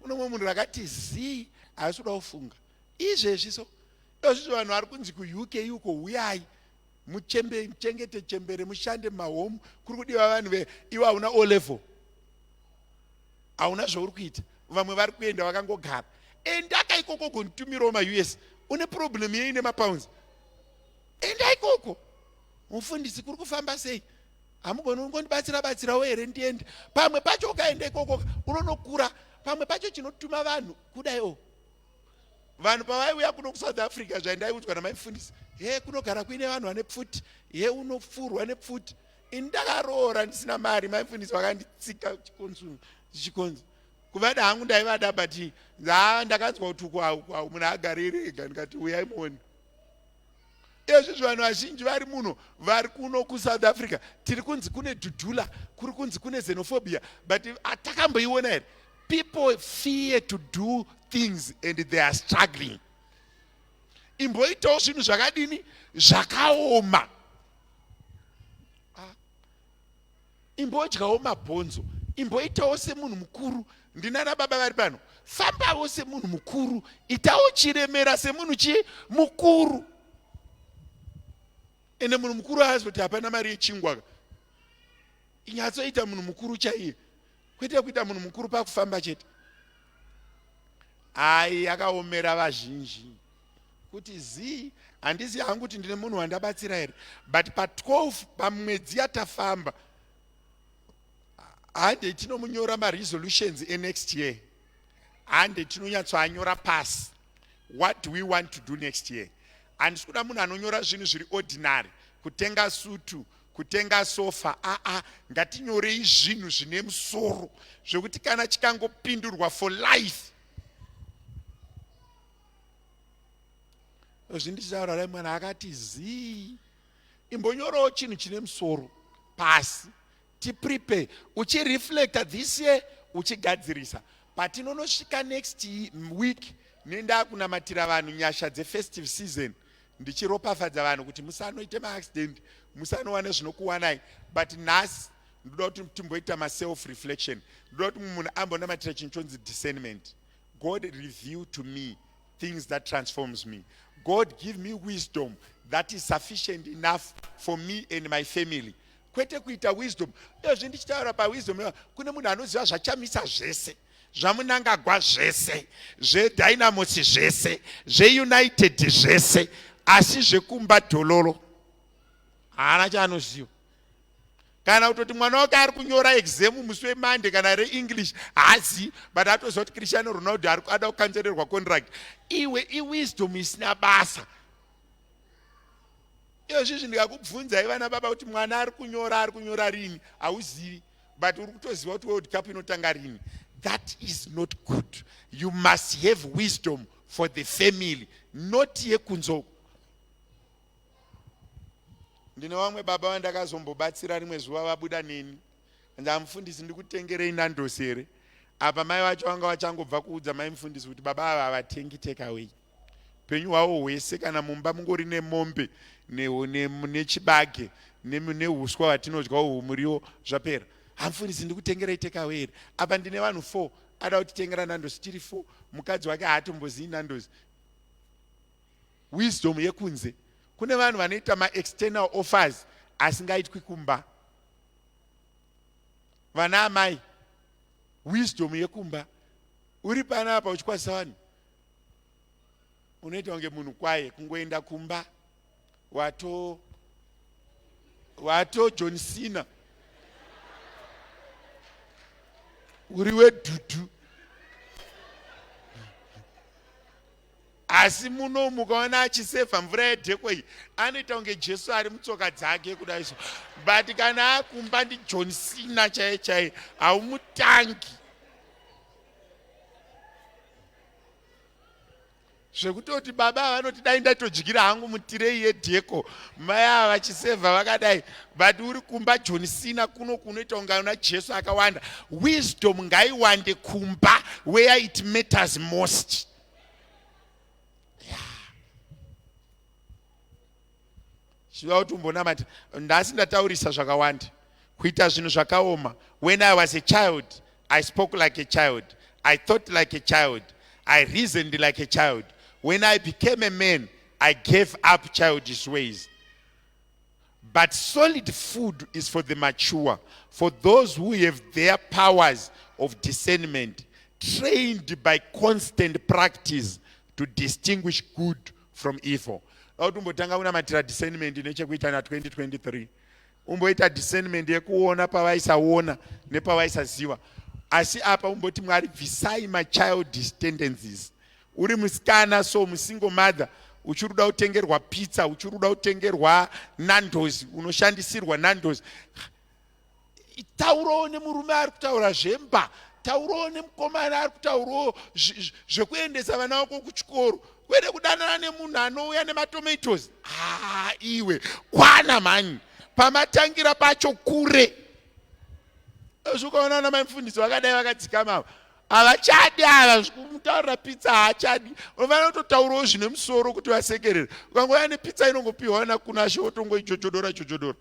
unomwe munhu rakati zii, haasi kuda kufunga izvezvi. So izvozvi vanhu vari kunzi kuUK uko, huyai muchengete chembere, mushande mumahomu, kuri kudiwa vanhu ve iwe hauna O level, hauna zvauri kuita. Vamwe vari kuenda vakangogara. Endaka ikoko, gonditumirawo maUS. Une problem yei nemapounds? Enda ikoko, mufundisi, kuri kufamba sei? Hamugoni ungondibatsira batsirawo here ndiende? Pamwe pacho ukaenda ikoko unonokura. Pamwe pacho chinotuma vanhu kudai o, vanhu pavaiuya kuno kuSouth Africa, zvaindaiudzwa namaifundisi, he, kunogara kuine vanhu vane pfuti, he, unopfurwa nepfuti. Ini ndakaroora ndisina mari, maifundisi vakanditsika chikonzo chikonzo. Kuvada hangu ndaivada, but ndakanzwa kuti uku au munhu agariri ega. Ndikati uyai muone. Izvi vanhu vazhinji vari muno, vari kuno kuSouth Africa, tiri kunzi kune dudula, kuri kunzi kune xenophobia, but takamboiona here? People fear to do things and they are struggling. Imboitawo zvinhu zvakadini zvakaoma. Ah. Imbodyawo mabhonzo, imboitawo semunhu mukuru. Ndinana baba vari pano, fambawo semunhu mukuru, itawo chiremera semunhu chi mukuru. Ende munhu mukuru haazoti hapana mari yechingwa. Inyatsoita munhu mukuru chaiye, kwete kuita munhu mukuru pakufamba chete. Ai, yakaomera vazhinji kuti zii. Handisi hangu kuti ndine munhu wandabatsira here, but pa12 pamwedzi yatafamba, hande tinomunyora maresolutions enext year, hande tinonyatsoanyora pasi. What do we want to do next year? Handisi kuda munhu anonyora zvinhu zviri ordinary, kutenga sutu, kutenga sofa. Aa, ngatinyorei zvinhu zvine musoro, zvekuti kana chikangopindurwa for life. Zvindichitaura rai, mwana akati zii. Imbonyorawo chinhu chine musoro pasi, tiprepare, uchireflecta this year, uchigadzirisa patinonosvika next week. Nendaa kunamatira vanhu nyasha dzefestive season, ndichiropafadza vanhu kuti musanoite maaccident, musanowane zvinokuwanai. But nhasi ndoda kuti timboita maself reflection. Ndoda kuti munhu ambonamatira chinhu chonzi discernment. God, reveal to me things that transforms me. God, give me wisdom that is sufficient enough for me and my family. Kwete kuita wisdom iyozvi ndichitaura pawisdom, kune munhu anoziva zvachamisa zvese, zvamunangagwa zvese, zvedynamos zvese, zveunited zvese, asi zvekumba dhololo haana chaanoziva. Kana kutoti mwana wake ari kunyora exam musi weMonday kana reEnglish, haazivi, but atoziva kuti Cristiano Ronaldo ari ada kukanzererwa contract. Iwe, iwisdom isina basa iyozvizvi. Ndikakubvunzai vana baba kuti mwana ari kunyora, ari kunyora rini, hauzivi, but uri kutoziva kuti World Cup inotanga rini. That is not good. You must have wisdom for the family, not yekunzoko. Ndine vamwe baba vandakazombobatsira rimwe zuva vabuda neni. Ndamufundisi ndikutengerei Nandos here? Apa mai vacho vanga vachangobva kuudza mai mufundisi kuti baba ava havatengi takeaway. Upenyu hwavo hwese kana mumba mungori nemombe nechibage nehuswa hwatinodya uhu muriwo zvapera. Hamufundisi ndikutengerei takeaway here? Apa ndine vanhu 4 ada kutitengera Nandos tiri 4. Mukadzi wake haatombozivi Nandos. Wisdom yekunze. Kune vanhu vanoita maexternal offers asingaitwi kumba. Vana amai, wisdom yekumba. Uri panapa uchikwazisa vanhu, unoita kunge munhu kwaye kungoenda kumba wato wato John Cena uri wedhudhu. Asi muno mukaona achisevha mvura yedheko iyi anoita kunge Jesu ari mutsoka dzake kudai so, but kana akumba ndiJohn Cena chaiye chaiye, haumutangi zvekutoti baba vanoti dai ndatodyira hangu mutirei yedheko mai ava vachisevha vakadai, but uri kumba John Cena. Kuno kunoita kunge una Jesu akawanda. Wisdom ngaiwande kumba where it matters most. Chiva kuti umbonamata. Ndasi ndataurisa zvakawanda, kuita zvinhu zvakaoma. When I was a child, I spoke like a child, I thought like a child, I reasoned like a child. When I became a man, I gave up childish ways. But solid food is for the mature, for those who have their powers of discernment trained by constant practice to distinguish good from evil. Kuti umbotanga kunamatira discernment nechekuita na 2023, umboita discernment yekuona pavaisaona nepavaisaziva. Asi apa umboti, Mwari, bvisai machildish tendencies. Uri musikana so, musingle mother, uchiri kuda kutengerwa pizza, uchiri kuda kutengerwa Nandos, unoshandisirwa Nandos. Taurawo nemurume ari kutaura zvemba, taurawo nemukomana ari kutaurawo zvekuendesa vana vako kuchikoro, kwete kudanana nemunhu anouya nematomatoes. Ha, iwe kwana mhani, pamatangira pacho kure. Ukaona mai mufundisi vakadai vakadzikama, havachadi ava zvikumutaurira pizza, haachadi. Unofanira kutotaurawo zvine musoro kuti vasekerere. Ukangouya nepizza inongopiwa vana kunashe, wotongoijojodora jojodora.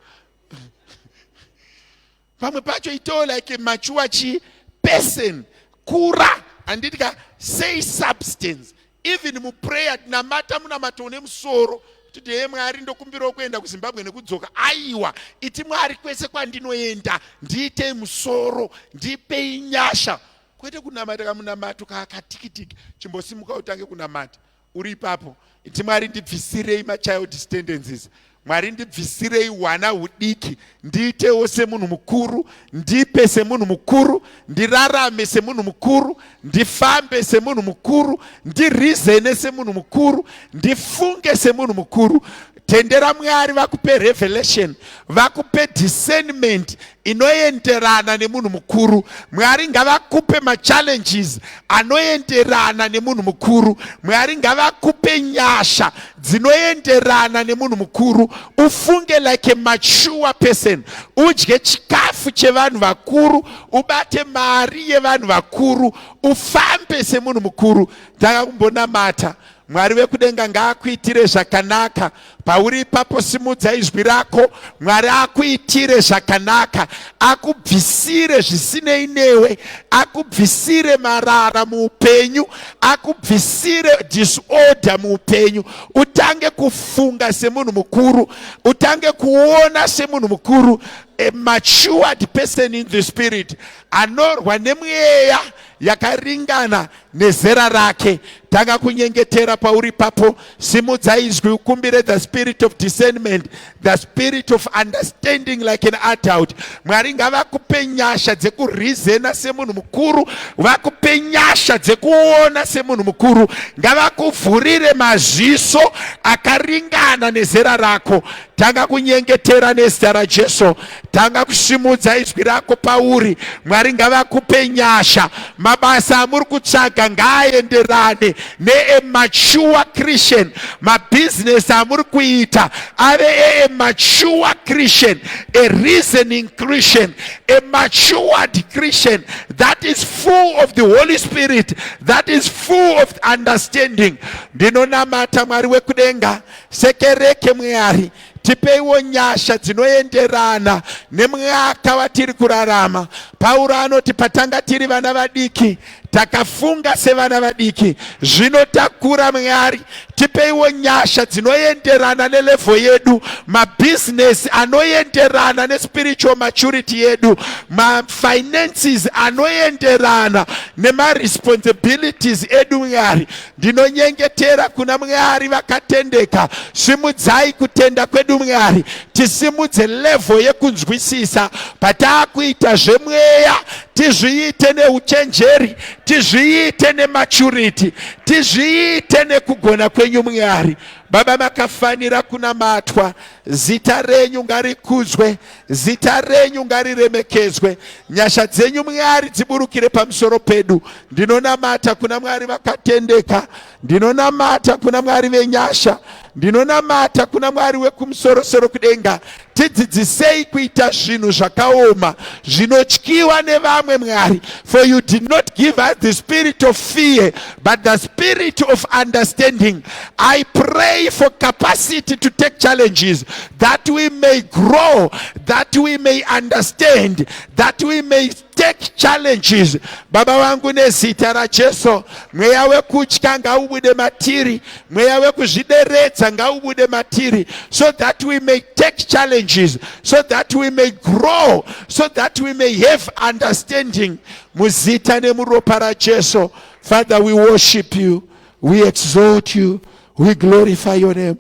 Pamwe pacho itawo like a mature chi person, kura, handiti ka? Say substance. Even muprayer, tinamata munamato une musoro kuti, he Mwari, ndokumbirawo kuenda kuZimbabwe nekudzoka. Aiwa, iti, Mwari, kwese kwandinoenda ndiitei musoro, ndipei nyasha, kwete kunamata kamunamato kaakatikitiki. Chimbosimuka utange kunamata uri ipapo. Iti, Mwari, ndibvisirei machildish tendencies. Mwari, ndibvisirei hwana hudiki, ndiitewo semunhu mukuru, ndipe semunhu mukuru, ndirarame semunhu mukuru, ndifambe semunhu mukuru, ndireasone semunhu mukuru, ndifunge semunhu mukuru. Tendera Mwari vakupe revelation, vakupe discernment inoenderana nemunhu mukuru. Mwari ngavakupe machallenges anoenderana nemunhu mukuru. Mwari ngavakupe nyasha dzinoenderana nemunhu mukuru. Ufunge like a mature person, udye chikafu chevanhu vakuru, ubate mari yevanhu vakuru, ufambe semunhu mukuru. Tanga kumbonamata. Mwari vekudenga ngaakuitire zvakanaka pauri ipapo. Simudza izwi rako. Mwari akuitire zvakanaka, akubvisire zvisinei newe, akubvisire marara muupenyu, akubvisire disorder muupenyu. Utange kufunga semunhu mukuru, utange kuona semunhu mukuru, a matured person in the spirit, anorwa nemweya yakaringana nezera rake. Tanga kunyengetera pauri papo. Simudza izwi ukumbire the spirit of discernment, the spirit of understanding like an adult. Mwari ngavakupe nyasha dzekureasona semunhu mukuru, vakupe nyasha dzekuona semunhu mukuru. Ngavakuvhurire maziso akaringana nezera rako. Tanga kunyengetera nezita raJesu. Tanga kusimudza izwi rako pauri. Mwari ngavakupe nyasha. Mabasa amuri kutsvaga ngaaenderane. Nea mature Christian. Mabhizinesi amuri kuita ave ea mature Christian, a reasoning Christian, a matured Christian that is full of the Holy Spirit, that is full of understanding. Ndinonamata, Mwari wekudenga, sekereke, Mwari, tipeiwo nyasha dzinoenderana nemwaka watiri kurarama. Pauro anoti patanga tiri vana vadiki, takafunga sevana vadiki, zvino takura. Mwari, tipeiwo nyasha dzinoenderana nelevel yedu, mabhizinesi anoenderana nespiritual maturity yedu, mafinances anoenderana nemaresponsibilities edu. Mwari, ndinonyengetera kuna Mwari vakatendeka, simudzai kutenda kwedu. Mwari, tisimudze level yekunzwisisa pataakuita zvemweya, tizviite neuchenjeri, tizviite nematurity, tizviite nekugona kwenyu. Mwari Baba, makafanira kunamatwa. Zita renyu ngarikudzwe, zita renyu ngariremekedzwe. Nyasha dzenyu, Mwari, dziburukire pamusoro pedu. Ndinonamata kuna Mwari vakatendeka, ndinonamata kuna Mwari venyasha, ndinonamata kuna Mwari wekumusorosoro kudenga. Tidzidzisei kuita zvinhu zvakaoma zvinotyiwa nevamwe, Mwari. For you did not give us the spirit of fear, but the spirit of understanding. I pray for capacity to take challenges, that we may grow, that we may understand, that we may take challenges. Baba vangu, nezita raJesu, mweya wekutya ngaubude matiri, mweya wekuzvideredza ngaubude matiri, so that we may take challenges, so that we may grow, so that we may have understanding, muzita nemuropa raJesu. Father, we worship you, we exalt you, we glorify your name.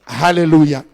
Hallelujah.